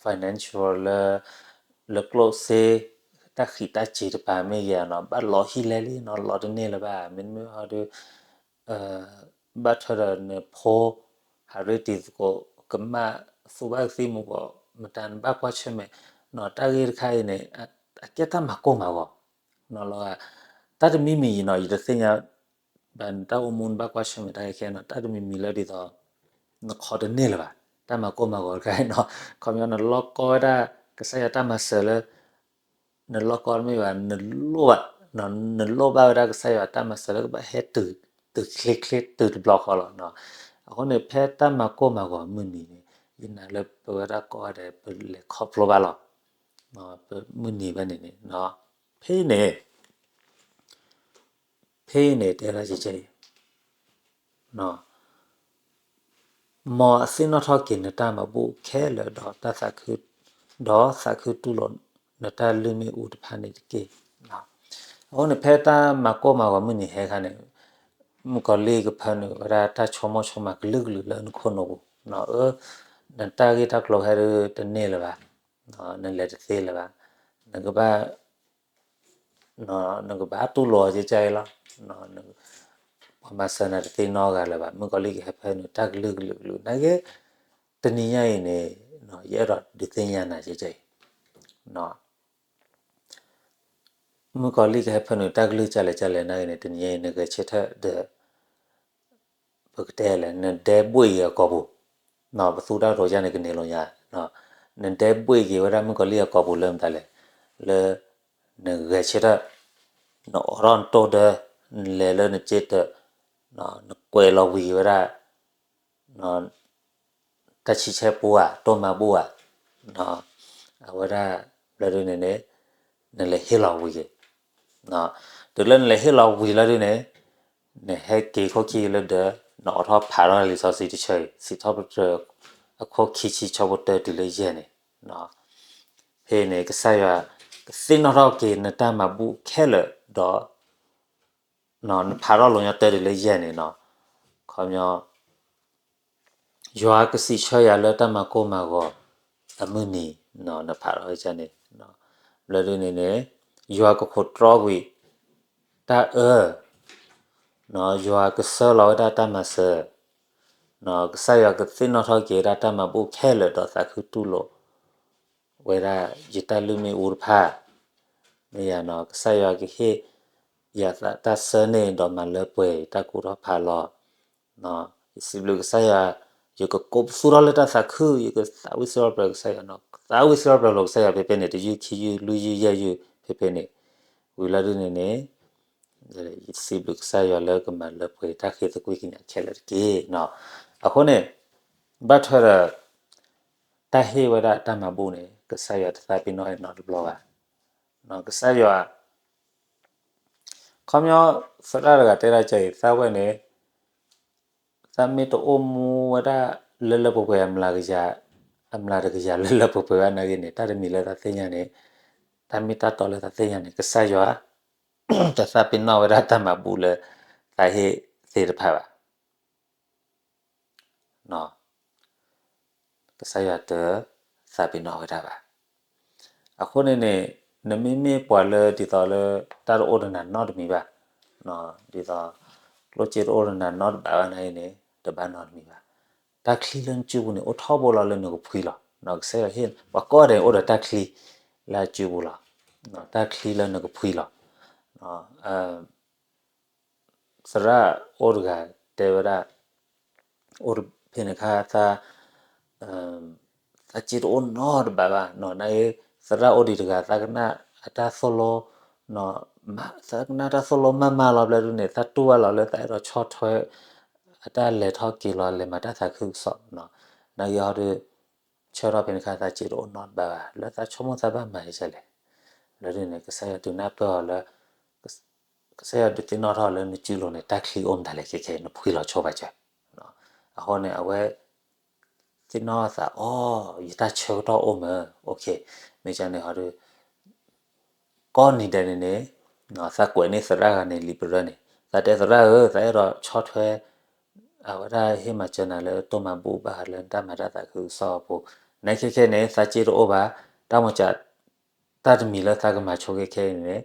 financial လၢ လၢကျိၣ်စ့ တၢ်ဃံးတၢ်စ့ၤတပၤမ့ၢ်ဂ့ၤနီၤ ဘၣ်လီၤဟံၣ်လဲၢ်လံနီၤ လီၤတန့ၢ်လၢၤဘၣ် မ့တမ့ၢ်ဟီဒီး ဘၣ်ထွဲဒီးနဖိ ဟးရ့တံၤသကိး ကမၣ်သူဘၣ်ကသံၣ်မူၤဘှီး မတၤနဘၣ်ကွၢ်ဆၢၣ်မဲာ်နီၤ တၢ်ဂ့ၢ်တခါအံၤန့ၣ် အကဲတၢ်မၤကိၢ်မၤဂီၤ နီၤလီၤ. တၢ်တမံၤမံၤအံၤနီၤ ယတသ့ၣ်ညါဘၣ် နတၢ်အိၣ်မူနဘၣ်ကွၢ်ဆၢၣ်မဲာ်တၢ်ခဲခဲနီၤ တၢ်တမံၤမံၤလၢဒ်သိး နခိးတန့ၢ်လၢၤဘၣ် တၢ်မၤကိၢ်မၤဂီၤတခါအံၤနီၤ ခီပညီနလီၢ်ကီဝဲဒၣ် ကစၢ်ယွၤတၢ်မၤစၢၤလၢ နလီၢ်ကီတမ့ၢ်ဘၣ် နလိၣ်ဘၣ် နလိၣ်ဘၣ်ဝဲဒၣ်ကစၢ်ယွၤတၢ်မၤစၢၤလၢကဘၣ်ဟဲတုၤ တုၤချ့ချ့တုၤတဘျီဃီလီၤ. အဃိန့ၣ် ဖဲတၢ်မၤကိၢ်မၤဂီၤမုၢ်နံၤန့ၣ် ယနာ်လၢပဝဲဒၣ်ကိးဂၤဒဲး ပလဲၤခီဖျိဘၣ်လီၤ. ပမုၢ်နံၤဘၣ်န့ၣ်န့ၣ် ဖဲအံၤန့ၣ် ဖဲအံၤန့ၣ် တဲဒၣ်ကဲကဲအံၤ မ်အသ့ၣ်နီၣ်ထီၣ်က့ၤနတၢ်မၤဘူၣ်ခဲလၢာ်ဒီး ဒီးသးခုတူၢ်လိာ်နတၢ်လုၢ်မ့ၣ်အူတဖၣ်န့ၣ်တက့ၢ်. အဃိန့ၣ် ဖဲတၢ်မၤကိၢ်မၤဂီၤမုၢ်နံၤဟဲခါန့ၣ် မုၣ်ကီၤလံၢ်ကဖၢနုာ်ဝဲဒၣ်တၢ်ဆိကမိၣ်ဆိကမးကလုာ်ကလုာ်လၢနခိၣ်နူာ်ပူၤ အၢ နတၢ်ဂ့ၢ်တၢ်ကျိၤဟဲဒုးတန့ၢ်လၢၤဘၣ် နလဲၤတသ့လၢၤဘၣ် နကဘၣ် နကဘၣ်တူၢ်လိာ်ကဲကဲအံၤလီၤ. ပှၤမၤစၢၤနၤတသ့နီတဂၤလၢၤဘၣ် မုၣ်ကီၤလံၢ်ကဟဲဖၢနုာ်တၢ်ကလုာ်ကလုာ်ကလုာ် နာ်က့ တနံၤညါအံၤန့ၣ် ယအဲၣ်ဒိးဒုးသ့ၣ်ညါနၤကဲကဲအံၤ မုၣ်ကီၤလံၢ်ကဟဲဖၢနုာ်တၢ်ကလုၢ်ကလဲၣ်ကလဲၣ်နာ်က့န့ၣ် တနံၤညါအံၤ နဂဲၤဆၢထၢၣ်ဒီး ပကတဲလဲၣ် နဒဲဘှ့ၣ်က့ၤအကိာ်ပူၤ ပသူတၢ်ကတိၤယါန့ၣ်ကန့ၢ်လိာ်ညါ နဒဲဘှ့ၣ်က့ၤဝဲဒၣ်မုၣ်ကီၤလံၢ်အကိာ်ပူၤလၢမတၤလဲၣ် လၢ နဂဲၤဆၢထၢၣ် နအိးထီၣ်နတိၢ်ဒၢ နလဲၤလၢနစ့တၢး နကွဲးလီၤဝံၤက့ၤဝဲဒၣ် တၢ်ဆံဆဲပူဧါ တိၢ်မၤဘူၣ်ဧါ အဝဲဒၣ် ဘျီဒုန့ၣ်န့ၣ် နလဲၤဟ့ၣ်လီၤဝံၤက့ၤ တုၤလၢနလဲၤဟ့ၣ်လီၤဝံၤလီၤဒုန့ၣ် နဟဲက့ၤခိၣ်ခံလၢဒၢး နအိးထီၣ်ဖးထီၣ်လံာ်စီဆှံတဆၢအံၤ စံးထီၣ်ပတြၢၤ အခိၣ်ခံဆံ ဆၢဖိတၢတုၤလၢယဲၢ်န့ၣ် ဖဲန့ၣ် ကစၢ်ယွၤ ကသ့ၣ်နီၣ်ထီၣ်က့ၤနတၢ်မၤဘူၣ်ခဲလၢာ်ဒီး နဖးထီၣ်လီၤညီတၢတုၤလၢယဲၢ်န့ၣ်နီၤ, ခီပညီ ယွၤကစံးဆၢယၤလၢတၢ်မၤကိၢ်မၤဂီၤအမုၢ်နံၤ, နဖးထီၣ်န့ၣ်, ဘျီဒုန့ၣ်န့ၣ် ယွၤကခိးတြီကွံာ်တၢ်အၢ, ယွၤကဆှၢလီၤဝဲဒၣ်တၢ်မၤစၢၤ, ကစၢ်ယွၤကသ့ၣ်နီၣ်ထီၣ်က့ၤဝဲဒၣ်တၢ်မၤဘူၣ်ခဲလၢာ်ဒီးသးခုတူၢ်လိာ် ဝဲဒၣ်ယတၢ်လုၢ်မ့ၣ်အူတဖၣ်, မ့ၢ်ယၤနီၤ ကစၢ်ယွၤကဟ့ၣ်ယၤတၢ်ဆၢန့ၣ်ဒီးမၤလၢပှဲၤယတၢ်ကူၣ်ထီၣ်ဖးလီၤ, ယစံးဘျုးကစၢ်ယွၤ, ယကကိးပသူထီၣ်လၢတၢ်သးခု, ယကသးဝံၣ်စံးထီၣ်ပတြၢၤကစၢ်ယွၤနီၤ, သးဝံၣ်စံးထီၣ်ပတြၢၤလိာ်ကစၢ်ယွၤဖဲဖဲန့ၣ် တယုၢ်ခံယုၢ်လွံၢ်ယုၢ်ယဲၢ်ယုၢ်ဖဲဖဲန့ၣ်, ဝံၤလီၤဒုန့ၣ်န့ၣ် ယစံးဘျုးကစၢ်ယွၤလၢကမၤလၢပှဲၤတၢ်ဃ့သကွံၢ်ကညးခဲလၢာ်တက့ၢ်. အဃိန့ၣ် ဘၣ်ထွဲဒီး တၢ်ဟ့ၣ်ဝဲဒၣ်တၢ်မၤဘူၣ်န့ၣ် ကစၢ်ယွၤတသးပ့ၤနီၣ်နီတဘျီဘၣ်. ကစၢ်ယွၤ ခီပညီ သရၣ်တဂၤတဲဒၣ်ကဲအံၤ သးဝဲန့ၣ် သးမ့ၢ်တအိၣ်မူဝဲဒၣ်လၢလၢပှဲၤပှဲၤ အမျးတကယၤလၢလၢပှဲၤပှဲၤဘၣ်နာ်က့န့ၣ် တၢ်တမံၤလၢသးသ့ၣ်ညါန့ၣ်, တၢ်မ့ၢ်တၢ်တီလၢသးသ့ၣ်ညါန့ၣ် ကစၢ်ယွၤ တသးပ့ၤနီၣ်ဝဲဒၣ်တၢ်မၤဘူၣ်လၢသးဟ့ၣ်သ့ၣ်တဖၣ်ဘၣ်. ကစၢ်ယွၤတသးပ့ၤနီၣ်ဝဲဒၣ်ဘၣ်. အဃိန့ၣ်န့ၣ် နမ့မ့ၢ်ပှၤလၢဒ်သိးလၢ တၢ်တအိၣ်ဒီးနၤနီတမံၤဘၣ်, ဒ်သိး ကျိၣ်စ့တအိၣ်ဒီးနၤနီတဘၣ်ဘၣ်န့ၣ်န့ၣ် တဘၣ်နီတမံၤဘၣ်. တၢ်ချံလၢနစုပူၤန့ၣ် အိၣ်ထီဘိလီၤလၢနကဖှံလီၤ. ကစၢ်ယွၤဟ့ၣ်ပှၤကိးဂၤဒဲးန့ၣ် အိၣ်ဒီးတၢ်ချံလၢအစုပူၤလီၤ. တၢ်ချံလၢနကဖှံလီၤ. သရၣ်အိၣ်တဂၤတဲဝဲဒၣ်, အိၣ်ဖဲန့ၣ်ခါ သးစ့တအိၣ်နီတဘၣ်ဘၣ်, န သရၣ်အိၣ်ဒံးတဂၤ သးကနၣ်အတၢ်သိၣ်လိ, သးကနၣ်တၢ်သိၣ်လိမးမးလီၤဘျီဒုန့ၣ် သးတူၢ်ဘၣ်လီၤလၢသးအဲၣ်ဒိးဆီၣ်ထွဲ အတၢ်လဲၤထီၣ်က့ၤလီၤ လဲၤမၤတၢ်သးခုကစီၣ်, နဂ့ၤဟီဒီး ဆၢထီၣ်ဖဲန့ၣ်ခါ သးစ့တအိၣ်နီတဘၣ်ဘၣ်, လၢသးဆိကမိၣ်သးဘၣ်မၤဒ်လဲၣ်. လၢဒုန့ၣ် ကစၢ်ယွၤဒုးနၢ်ပၢၢ်အီၤလၢ ကစၢ်ယွၤဒုးသ့ၣ်နီၣ်ထီၣ်လၢနစုလိၤန့ၣ် တၢ်ချံအိၣ်မတၤလဲၣ်ခဲခဲ နဖှံလီၤဆိဘၣ်စၢၤ. အဃိန့ၣ် အဝဲသ့ၣ်နီၣ်သးအီၤ ယတၢ်ဆၢကတီၢ်အိၣ်မး, မ့ၢ်ကန့ၣ်ဟီဒီး ကိးနံၤဒဲးန့ၣ်န့ၣ် သးကွဲးန့ၢ်သရၣ်ဂၤန့ၣ် လံာ်ပရၢန့ၣ် သးတဲသရၣ်ဧၢ သးအဲၣ်ဒိးဆီၣ်ထွဲ အဝဲဒၣ်ဟ့ၣ်မၤစၢၤနၤလၢတိၢ်မၤဘူၣ်ဘၣ်ဃးလၢတၢ်မၤတၢ်သးခုကစီၣ်အပူၤ, နခဲခဲန့ၣ် သးစ့တအိၣ်ဘၣ်, တၢ်မၤစၢၤ တၢ်တမံၤလၢသးကမၤဆိခဲခဲန့ၣ်န့ၣ်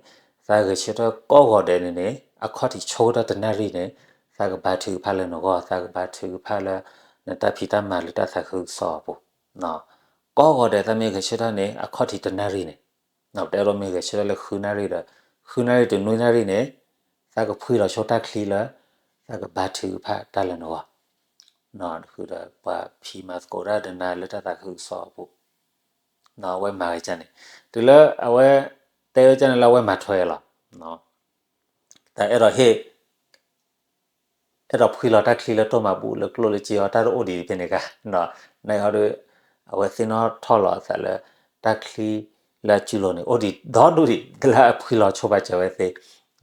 သးဂဲၤဆၢထၢၣ်ကိးဂီၤဒဲးန့ၣ်န့ၣ် အခီၣ်ထံးဆိကတၢၢ်တနၣ်ရံၣ်န့ၣ် သးကဘါထုကဖၣ်လၢနဂီၢ်, သးကဘါထုကဖၣ်လၢ နတၢ်ဖံးတၢ်မၤလၢတၢ်သးခုကစီၣ်အပူၤ. ကိးဂီၤဒဲးသးမ့ၢ်ဂဲၤဆၢထၢၣ်န့ၣ် အခီၣ်ထံးတနၣ်ရံၣ်န့ၣ် ပတဲဒိးမ့ၢ်ဂဲၤဆၢထၢၣ်လၢဃုနၣ်ရံၣ်ဒီး ဃုနၣ်ရံၣ်တနွံနၣ်ရံၣ်န့ၣ် သးကဖှံလီၤဆိတၢ်ချံလၢ သးကဘါထုကဖၣ်တၢ်လၢနဂီၢ်, ဃုဒီးပှၤဖံးမၤသကိးတၢ်ဒီးနၤလၢတၢ်သးခုကစီၣ်အပူၤ, အဝဲမၤဝဲဒ်န့ၣ်, တုၤလၢအဝဲတဲဝဲဒ်န့ၣ်လၢအဝဲမၤထွဲလီၤ. တၢ်အဲၣ်ဒိးဟ့ၣ် အဲၣ်ဒိးဖှံလီၤတၢ်ချံလၢတိၢ်မၤဘူၣ်လၢကျိၣ်လၢစ့အီၤ တၢ်တအိၣ်ဒံးဖဲန့ၣ်ဂၤ, နဟီဒီး အဝဲသ့ၣ်နီၣ်ထီၣ်လီၤအသးလၢ တၢ်ချံလၢအစုလိၤန့ၣ် အိၣ်ဒံးဒီဒူၣ်ဒံး လၢအဖှံလီၤဆိဘၣ်စၢၤဝဲသ့ၣ်,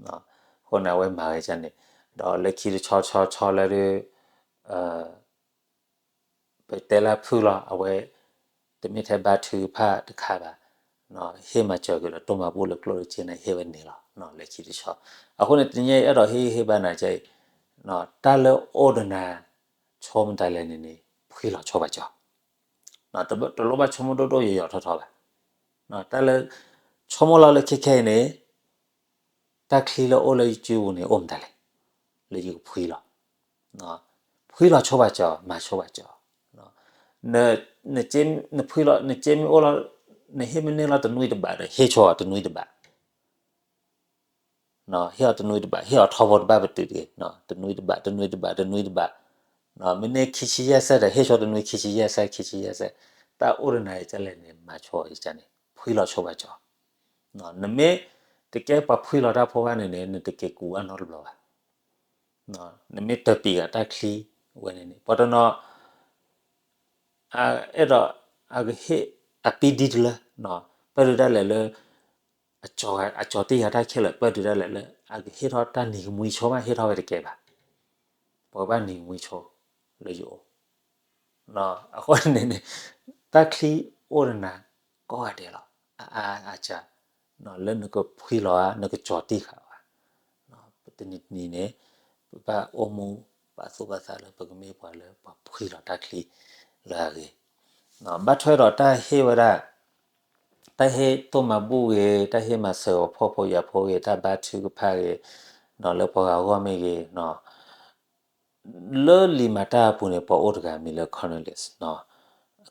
အဃိန့ၣ် အဝဲမၤဝဲဒ်န့ၣ်, ဒီးလၢခံတဆီဆီဆီလၢဒုး ပတဲလၢဖုၣ်လီၤ အဝဲ တမ့ၢ်ထဲဘါထုကဖၣ်တခါဘၣ်, ဟ့ၣ်မၤစၢၤက့ၤဒီးတိၢ်မၤဘူၣ်လၢကျိၣ်လၢစ့န့ၣ် ဟ့ၣ်ဝဲန့ၣ်လီၤ လၢခံတဆီ. အဃိန့ၣ် တနံၤအံၤအဲၣ်ဒိးဟ့ၣ်ဂံၢ်ဟ့ၣ်ဘါနၤကဲအံၤ, တၢ်လၢအိၣ်ဒီးနၤ ဆိကမိၣ်တၢ်လဲၣ်န့ၣ်န့ၣ် ဖှံလီၤဆိဘၣ်စၢၤ, တလိၣ်ဘၣ်ဆိကမိၣ်ဒိၣ်ဒိၣ်ယိာ်ယိာ်ထီထီဘၣ်, တၢ်လၢ ဆိကမိၣ်လီၤလၢခဲခဲအံၤန့ၣ် တၢ်ချံလၢအိၣ်လၢယစုပူၤန့ၣ် အိၣ်မတၤလဲၣ် လၢယကဖှံလီၤ, ဖှံလီၤဆိဘၣ်စၢၤ မၤဆိဘၣ်စၢၤ, နဖှံလီၤ နစ့မ့ၢ်အိၣ်လီၤ နဟ့ၣ်မ့ၢ်န့ၢ်လီၤတနွံတဘးဒီး ဟ့ၣ်ဆိအီၤတနွံတဘး, ဟ့ၣ်အီၤတနွံတဘး ဟ့ၣ်အီၤထီဘိတဘၣ်ပတုာ်တဂ့ၤ, တနွံတဘး တနွံတဘး တနွံတဘး, မ့ၢ်န့ၢ်ခံဆံယဲၢ်စဲဒီး ဟ့ၣ်ဆိတနွံခံဆံယဲၢ်စဲ ခံဆံယဲၢ်စဲ, တၢ်အိၣ်ဒီးနၤအံၤဒ်လဲၣ်န့ၣ် မၤဆိအံၤန့ၣ် ဖှံလီၤဆိဘၣ်စၢၤ, နမ့ၢ်တကဲပှၤဖှံလီၤတၢ်ဖိဘၣ်န့ၣ်န့ၣ် နတက့ၤကူးဘၣ်နီတဘျီဘၣ်, နမ့ၢ်တပံာ်ဂၤတၢ်ချံဝဲန့ၣ်န့ၣ် ပှၤတနီၤ အဲၣ်ဒိး အကဟ့ၣ် အပံဒံတလၢ ပၢၢ်ဒုးဒၣ်လဲာ်လၢ အကၠီၤတ့ၢ်ယၤတၢ်ခဲလၢာ် ပၢၢ်ဒုးဒၣ်လဲာ်လၢ အကဟ့ၣ်ထီၣ်တၢ်နံၤကမှံဆိမး ဟ့ၣ်ထီၣ်ဝဲတကဲဘၣ်, ပှၤဘၣ်နံၤကမှံဆိလၢယအိၣ်, အဃိန့ၣ်န့ၣ် တၢ်ချံအိၣ်ဒီးနၤကိးဂၤဒဲးလီၤ, အအါအစှၤ လၢနကဖှံလီၤဧါ နကကၠီၤတ့ၢ်ဃာ်ဧါ, ပတနံၤတနံၤန့ၣ် ပဘၣ်အိၣ်မူပာ်သူၣ်ပာ်သးလၢ ပကမ့ၢ်ပှၤလၢပှၤဖှံလီၤတၢ်ချံလၢအဂ့ၤ, ဘၣ်ထွဲဒီးတၢ်ဟ့ၣ်ဝဲဒၣ် တၢ်ဟ့ၣ်တိၢ်မၤဘူၣ်ဂ့ၤ, တၢ်ဟ့ၣ်မၤစၢၤအီၤဖှီၣ်ဖိယာ်ဖိဂ့ၤ, တၢ်ဘါထုကဖၣ်ဂ့ၤ, လၢပှၤဂၤအဂီၢ်မ့ၢ်ဂ့ၤ, လၢလံာ်မၤတၢ်အပူၤန့ၣ် ပှၤအိၣ်တဂၤမံၤလၢ Cornelius,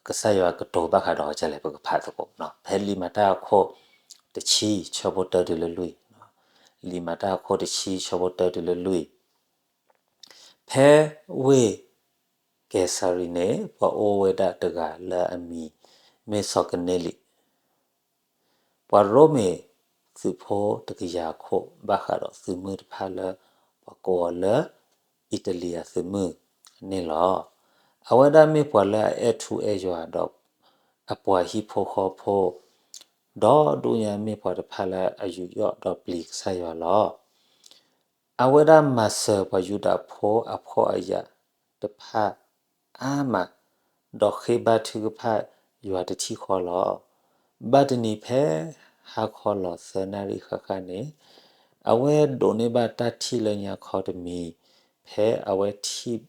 ကစၢ်ယွၤကတိၤဘၣ်ဃးဒီးအီၤဒ်လဲၣ် ပကဖးသကိး, ဖဲလံာ်မၤတၢ်အခိၣ်တဆံ ဆၢဖိတၢတုၤလၢလွံၢ်, လံာ်မၤတၢ်အခိၣ်တဆံ ဆၢဖိတၢတုၤလၢလွံၢ်, ဖဲဝ့ၢ်ကဲၤစၤရံးန့ၣ် ပှၤအိၣ်ဝဲဒၣ်တဂၤလၢအမံၤမ့ၢ်စီၤကနဲလံ, ပှၤရိမ့ၤသုးဖိတကယၤအခိၣ် ဘၣ်ဃးဒီးသုးမုၢ်တဖၣ်လၢ ပှၤကိးအီၤလၢ အံးတလံယၤသုးမုၢ်န့ၣ်လီၤ. အဝဲဒၣ်မ့ၢ်ပှၤလၢအအဲၣ်ထူအဲၣ်ယွၤဒီး အပှၤဟံၣ်ဖိဃီဖိ ဒီးဒုးညါမ့ၢ်ပှၤတဖၣ်လၢအယူးယီၣ်ဒီးပျံၤကစၢ်ယွၤလီၤ. အဝဲဒၣ်မၤစၢၤပှၤယူဒၤဖိအဖှီၣ်အယာ်တဖၣ်အါမး, ဒီးဃ့ဘါထုကဖၣ်ယွၤတထံၣ်ဃီလီၤ. ဘၣ်တနံၤဖဲဟါခီလီၤသၢနၣ်ရံၣ်ဃၣ်ဃၣ်န့ၣ်, အဝဲဒိးန့ၢ်ဘၣ်တၢ်ထံၣ်လၢညါခီတမံၤ, ဖဲအဝဲထံၣ်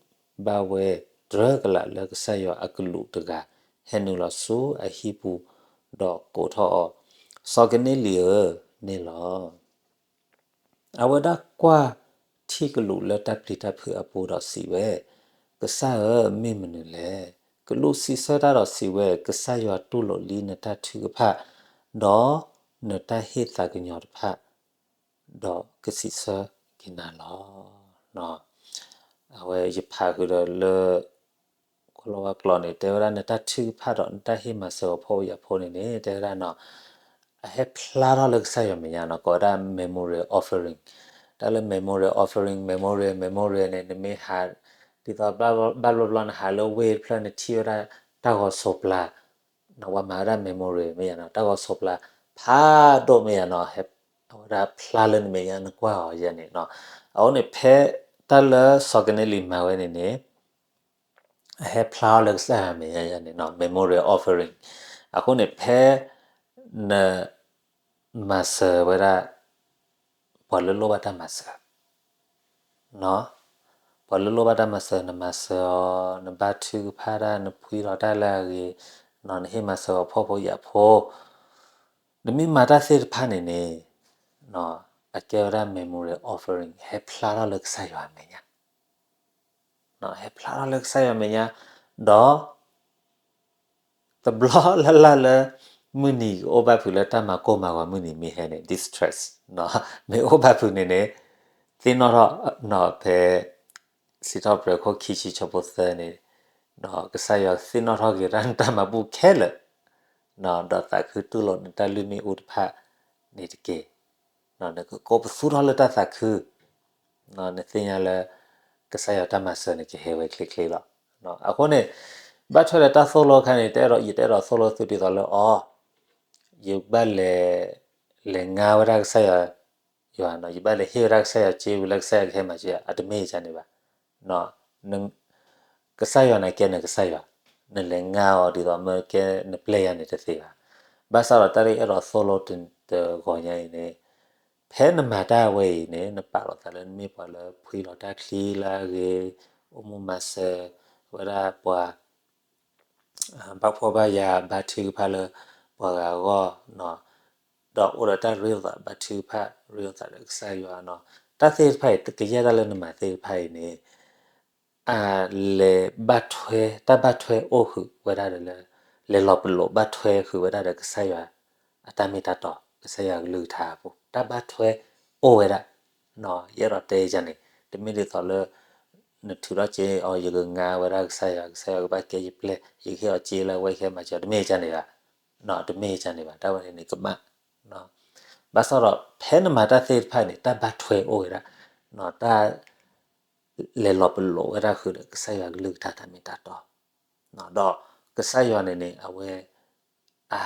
ဘၣ်ဝဲတြၢကလးလၢကစၢ်ယွၤအကလူးတဂၤ ဟဲနုာ်လီၤဆူအဟံၣ်ပူၤ ဒီးကိးထီၣ်အီၤ, စီၤကန့လံၣ်ဧၢ, န့ၣ်လီၤ. အဝဲဒၣ်ကွၢ်ထံကလူးလၢတၢ်ပျံၤတၢ်ဖုးအပူၤဒီးစံးဝဲ, ကစၢ်ဧၢ, မ့ၢ်မနုၤလဲၣ်. ကလူးစံးဆၢတၢ်ဒီးစံးဝဲ, ကစၢ်ယွၤတူၢ်လိာ်လံနတၢ်ထုကဖၣ်, ဒီးနတၢ်ဟ့ၣ်သးကညီၤတဖၣ်, ဒီးကစံးဆၢက့ၤနၤလီၤ. အဝဲယဖးဃုာ်ဒီးလၢ ခိၣ်လီၤဝါကျိာ်န့ၣ် တဲဝဲဒၣ်နတၢ်ထုကဖၣ်ဒီးနတၢ်ဟ့ၣ်မၤစၢၤအဖှီၣ်ဖိယာ်ဖိန့ၣ်န့ၣ် တဲဝဲဒၣ်နီၤ, အဟဲဖျါထီၣ်လၢကစၢ်ယွၤမဲာ်ညါနီၤ, ကိးဝဲဒၣ် memorial offering. တၢ်လၢ memorial offering, memorial, memorial န့ၣ် နမ့ၢ်ဟး ဒ်သိးဘၣ်ဘျီဘျီ နဟးလၢဝ့ၢ်တဖျၢၣ် နထံၣ်ဝဲဒၣ်တၢ်ဂီၤဆိးပျၢ်, ပှၤမၤဝဲဒၣ် memorial မ့ၢ်ယါနီၤ, တၢ်ဂီၤဆိးပျၢ်ဖးဒိၣ်မ့ၢ်ယါနီၤ, အဝဲဒၣ်ဖျါလၢနမဲာ်ညါ နကွၢ်အီၤယါန့ၣ်နီၤ. အဃိန့ၣ် ဖဲတၢ်လၢစီၤကန့လံၣ်မၤဝဲန့ၣ်န့ၣ် အဟဲဖျါထီၣ်လၢကစၢ်ယွၤမဲာ်ညါယါန့ၣ်နီၤ, memorial offering. အဃိန့ၣ် ဖဲန မၤစၢၤဝဲဒၣ် ပှၤလၢလိၣ်ဘၣ်တၢ်မၤစၢၤ, ပှၤလၢလိၣ်ဘၣ်တၢ်မၤစၢၤ နမၤစၢၤအီၤ, နဘါထုကဖၣ်တၢ်, နဖှံလီၤတၢ်လၢအဂ့ၤ, နဟ့ၣ်မၤစၢၤအီၤဖှီၣ်ဖိယာ်ဖိ, နမ့ၢ်မၤတၢ်သ့ၣ်တဖၣ်န့ၣ်န့ၣ် အကဲဝဲဒၣ် memorial offering, ဟဲဖျါထီၣ်လၢကစၢ်ယွၤအမဲာ်ညါ, ဟဲဖျါထီၣ်လၢကစၢ်ယွၤအမဲာ်ညါ, ဒီး တဘျီလၢ်လၢ်လၢ မုၢ်နံၤကအိၣ်ဘၣ်ဖုးလၢတၢ်မၤကိၢ်မၤဂီၤမုၢ်နံၤမ့ၢ်ဟဲန့ၣ် distress မ့ၢ်အိၣ်ဘၣ်ဖုးန့ၣ်န့ၣ် သ့ၣ်နီၣ်ထီၣ် ဖဲ စံးထီၣ်ပတြၢၤခိၣ်ခံဆံဆၢဖိသၢန့ၣ် ဒီးကစၢ်ယွၤသ့ၣ်နီၣ်ထီၣ်က့ၤတၢ်နတၢ်မၤဘူၣ်ခဲလၢာ်, ဒီးသးခုတူၢ်လိာ်နတၢ်လုၢ်မ့ၣ်အူတဖၣ်န့ၣ်တက့ၢ်. နကကိးပသူထီၣ်လၢတၢ်သးခု, နသ့ၣ်ညါလၢ ကစၢ်ယွၤတၢ်မၤစၢၤန့ၣ် ကဟဲဝဲချ့ချ့လီၤ. အဃိန့ၣ် ဘၣ်ထွဲဒီးတၢ်သိၣ်လိအခါန့ၣ် တအဲၣ်ဒိး ယတအဲၣ်ဒိးသိၣ်လိသုဒ်သိးလၢအီၤ ယဘၣ်လဲၤ လဲၤငါဝဲဒၣ်ကစၢ်ယွၤ, ယွၤနီၤ, ယဘၣ်လဲၤဟ့ၣ်ဝဲဒၣ်ကစၢ်ယွၤစ့ဝံၤလၢကစၢ်ယွၤကဟဲမၤစၢၤယၤ, အတမ့ၢ်ယၤန့ၣ်ဘၣ်. ကစၢ်ယွၤန့ၣ်ကဲနကစၢ်ယွၤ, နလဲၤငါအီၤဒ်သိးမ့ၢ်ကဲနပျဲၢ်ယၤန့ၣ်တသ့ဘၣ်. ဘၣ်ဆၣ်ဒီးတၢ်လၢအဲၣ်ဒိးသိၣ်လိတဂီၤညါအံၤန့ၣ် ဖဲနမၤတၢ်ဝဲအံၤန့ၣ် နပာ်လီၤသးလၢနမ့ၢ်ပှၤလၢဖှံလီၤတၢ်ချံလၢအဂ့ၤ, အိၣ်မူမၤစၢၤဝဲဒၣ်ပှၤ ဘၣ်ဖှီၣ်ဘၣ်ယာ် ဘါထုကဖၣ်လၢပှၤဂၤအဂီၢ်, ဒီးအိၣ်ဒီးတၢ်ရ့လိာ်သး ဘါထုကဖၣ်ရ့လိာ်သးဒီးကစၢ်ယွၤနီၤ, တၢ်သ့ၣ်တဖၣ်အံၤ ကယဲၢ်တၢ်လၢနမၤသ့ၣ်တဖၣ်အံၤန့ၣ် အလဲၤဘၣ်ထွဲ တၢ်ဘၣ်ထွဲအိၣ်ဃုာ်ဝဲဒၣ်ဒီးလၢ လဲၤလီၤပလိာ်ဘၣ်ထွဲဃုာ်ဝဲဒၣ်ဒီးကစၢ်ယွၤအတၢ်မ့ၢ်တၢ်တီ, ကစၢ်ယွၤကလုၢ်ကထါအပူၤ တၢ်ဘၣ်ထွဲအိၣ်ဝဲဒၣ်. ယအဲၣ်ဒိးတဲယၤန့ၣ် တမ့ၢ်ဒ်သိးလၢ နထုးထီၣ်စ့အီၤ ယကငါဝဲဒၣ်ကစၢ်ယွၤ, ကစၢ်ယွၤကဘၣ်ကဲယပျဲၢ်, ယကဟ့ၣ်အီၤစ့လၢအဝဲကဟဲမၤစၢၤ, တမ့ၢ်ယၤန့ၣ်ဘၣ်, တမ့ၢ်ယၤန့ၣ်ဘၣ်, တၢ်ဝဲန့ၣ်န့ၣ်ကမၣ် ဘၣ်ဆၣ်ဒီး ဖဲနမၤတၢ်သ့ၣ်တဖၣ်န့ၣ် တၢ်ဘၣ်ထွဲအိၣ်ဝဲဒၣ်, တၢ်လဲၤလီၤပလိာ်ဝဲဒၣ်ဃုာ်ဒီးကစၢ်ယွၤကလုၢ်ကထါတၢ်မ့ၢ်တၢ်တီ, ဒီးကစၢ်ယွၤန့ၣ်န့ၣ် အဝဲ အ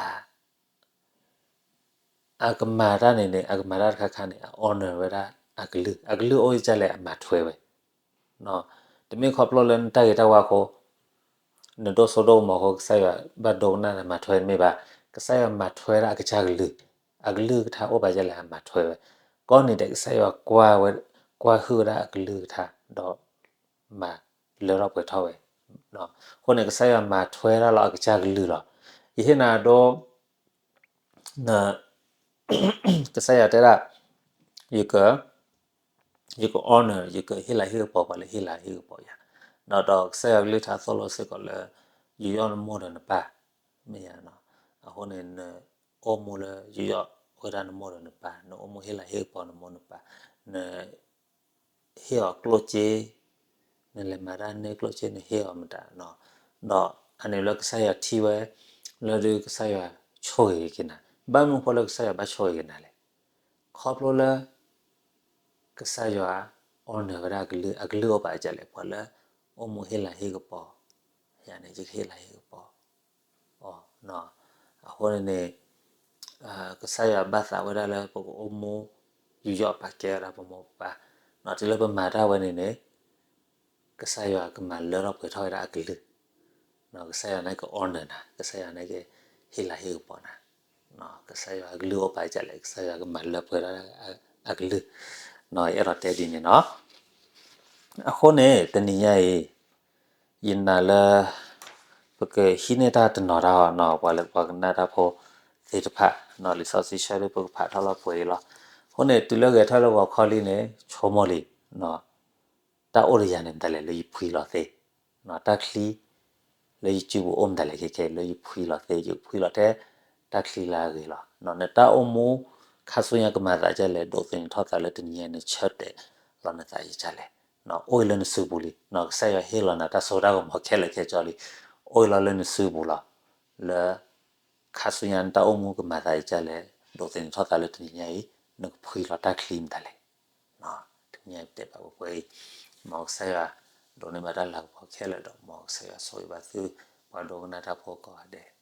အကမၤတၢ်န့ၣ်န့ၣ် အကမၤတၢ်တခါခါန့ၣ် အ honor ဝဲဒၣ်အကလုၢ်, အကလုၢ်အိၣ်ဒ်လဲၣ်အမၤထွဲဝဲ, တမ့ၢ်ခီဖျိလၢနတၢ်ဂ့ၤတၢ်ဝါအဃိ, နဒိၣ်စိဒိၣ်ကမီၤအဃိ ကစၢ်ယွၤဘၣ်ဒိကနၣ်နမၤထွဲတမ့ၢ်ဘၣ်, ကစၢ်ယွၤမၤထွဲဒၣ်အကစၢ်ကလုၢ်, အကလုၢ်ကထါအိၣ်ဘၣ်ဒ်လဲၣ်အမၤထွဲဝဲ, ကိးနံၤဒဲးကစၢ်ယွၤကွၢ်ဝဲ, ကွၢ်ဟုၣ်ဝဲဒၣ်အကလုၢ်ကထါ, ဒီး မၤလၢထီၣ်ပှဲၤထီၣ်ဝဲ, အဃိန့ၣ် ကစၢ်ယွၤမၤထွဲဒၣ်လီၤအကစၢ်ကလုၢ်လီၤ. ယဟ့ၣ်နၤဒိ ကစၢ်ယွၤတဲဒၣ် ယက ယက honor ယကဟ့ၣ်လၤဟ့ၣ်ကပီၤပှၤလၢဟ့ၣ်လၤဟ့ၣ်ကပီၤယၤ, ဒီးကစၢ်ယွၤကလုၢ်ကထါသိၣ်လိစ့ၢ်ကီးလၢ ယူးယီၣ်နမိၢ်ဒီးနပၢ်, မ့ၢ်ယၤ, အဃိန့ၣ် နအိၣ်မူလၢယူးယီၣ်ဝဲဒၣ်နမိၢ်ဒီးနပၢ်, နအိၣ်မူဟ့ၣ်လၤဟ့ၣ်ကပီၤနမိၢ်နပၢ်, န ဟ့ၣ်အီၤကျိၣ်စ့, နလဲၤမၤတၢ်န့ၢ်ကျိၣ်စ့ နဟ့ၣ်အီၤမတၤ, ဒီးအန့ၣ်လၢကစၢ်ယွၤထံၣ်ဝဲ, လၢဒုးကစၢ်ယွၤဆိၣ်ဂ့ၤက့ၤနၤ, ဘၣ်မနုၤဃိလၢကစၢ်ယွၤဘၣ်ဆိၣ်ဂ့ၤက့ၤနၤလဲၣ်, ခီဖျိလၢ ကစၢ်ယွၤ honor ဝဲဒၣ်အကလုၢ်, အကလုၢ်အိၣ်ပာ်ကလဲၣ် ပှၤလၢ အိၣ်မူဟ့ၣ်လၤဟ့ၣ်ကပီၤ, ယၤန့ၣ် ယကဟ့ၣ်လၤဟ့ၣ်ကပီၤ အီၤ, အဃိန့ၣ်န့ၣ် ကစၢ်ယွၤဘၣ်သးဝဲဒၣ်လၢပကအိၣ်မူ ယူးယီၣ်ပာ်ကဲဝဲဒၣ်ပမိၢ်ပပၢ်, တုၤလၢပမၤတၢ်ဝဲန့ၣ်န့ၣ် ကစၢ်ယွၤကမၤလၢထီၣ်ပှဲၤထီၣ်ဝဲဒၣ်အကလုၢ်, ကစၢ်ယွၤန့ၣ်က honor နၤ, ကစၢ်ယွၤန့ၣ်ကဟ့ၣ်လၤဟ့ၣ်ကပီၤနၤ, ကစၢ်ယွၤအကလုၢ်အိၣ်ပာ်ကလဲၣ် ကစၢ်ယွၤကမၤလၢပှဲၤထီၣ်ဝဲဒၣ်အကလုၢ်, ယအဲၣ်ဒိးတဲဒ်န့ၣ်နီၤ. အဃိန့ၣ် တနံၤညါအံၤ ယနာ်လၢ ပကဟံးန့ၢ်တၢ်တနီၤတၢ်အီၤနီၤ, ပှၤလၢပှၤကနၣ်တၢ်ဖိသ့ၣ် သ့ၣ်တဖၣ်, လံာ်စီဆှံဆၢဒ်ပကဖးထီၣ်လီၤပှဲၤအံၤလီၤ. အဃိန့ၣ် တုၤလၢဂဲၤထီၣ်လၢဂီၤခီလံန့ၣ် ဆိကမိၣ်လံ တၢ်အိၣ်တယၤန့ၣ်မတၤလဲၣ် လၢယဖှံလီၤသ့, တၢ်ချံ လၢယစုပူၤအိၣ်မတၤလဲၣ် ခဲခဲလၢယဖှံလီၤသ့ ယဖှံလီၤထဲ တၢ်ချံလၢအဂ့ၤလီၤ. နတၢ်အိၣ်မူ ခါဆူညါကမၤသးဒ်လဲၣ် ဒိးသန့ၤထီၣ်သးလၢတနံၤညါန့ၣ် ဆၢတဲာ်လီၤနသးယကလဲၣ်, အိၣ်အံၤလၢနစုပူၤလံ, ကစၢ်ယွၤဟ့ၣ်လီၤနၤတၢ်စိတၢ်ကမီၤခဲလၢာ်ခဲဆ့လံ, အိၣ်အံၤလီၤလၢနစုပူၤလီၤ, လၢ ခါဆူညါနတၢ်အိၣ်မူကမၤသးယကလဲၣ်, ဒိးသန့ၤထီၣ်သးလၢတနံၤညါအံၤ နကဖှံလီၤတၢ်ချံမတၤလဲၣ်. တနံၤညါတဲဘၣ်ပှဲၤပှဲၤအံၤ, မ်ကစၢ်ယွၤ ဒိးန့ၢ်ဘၣ်တၢ်လၤကပီၤခဲလၢာ်ဒီး မ်ကစၢ်ယွၤဆိၣ်ဂ့ၤဘၣ်သု ပှၤဒိကနၣ်တၢ်ဖိကိးဂၤဒဲး.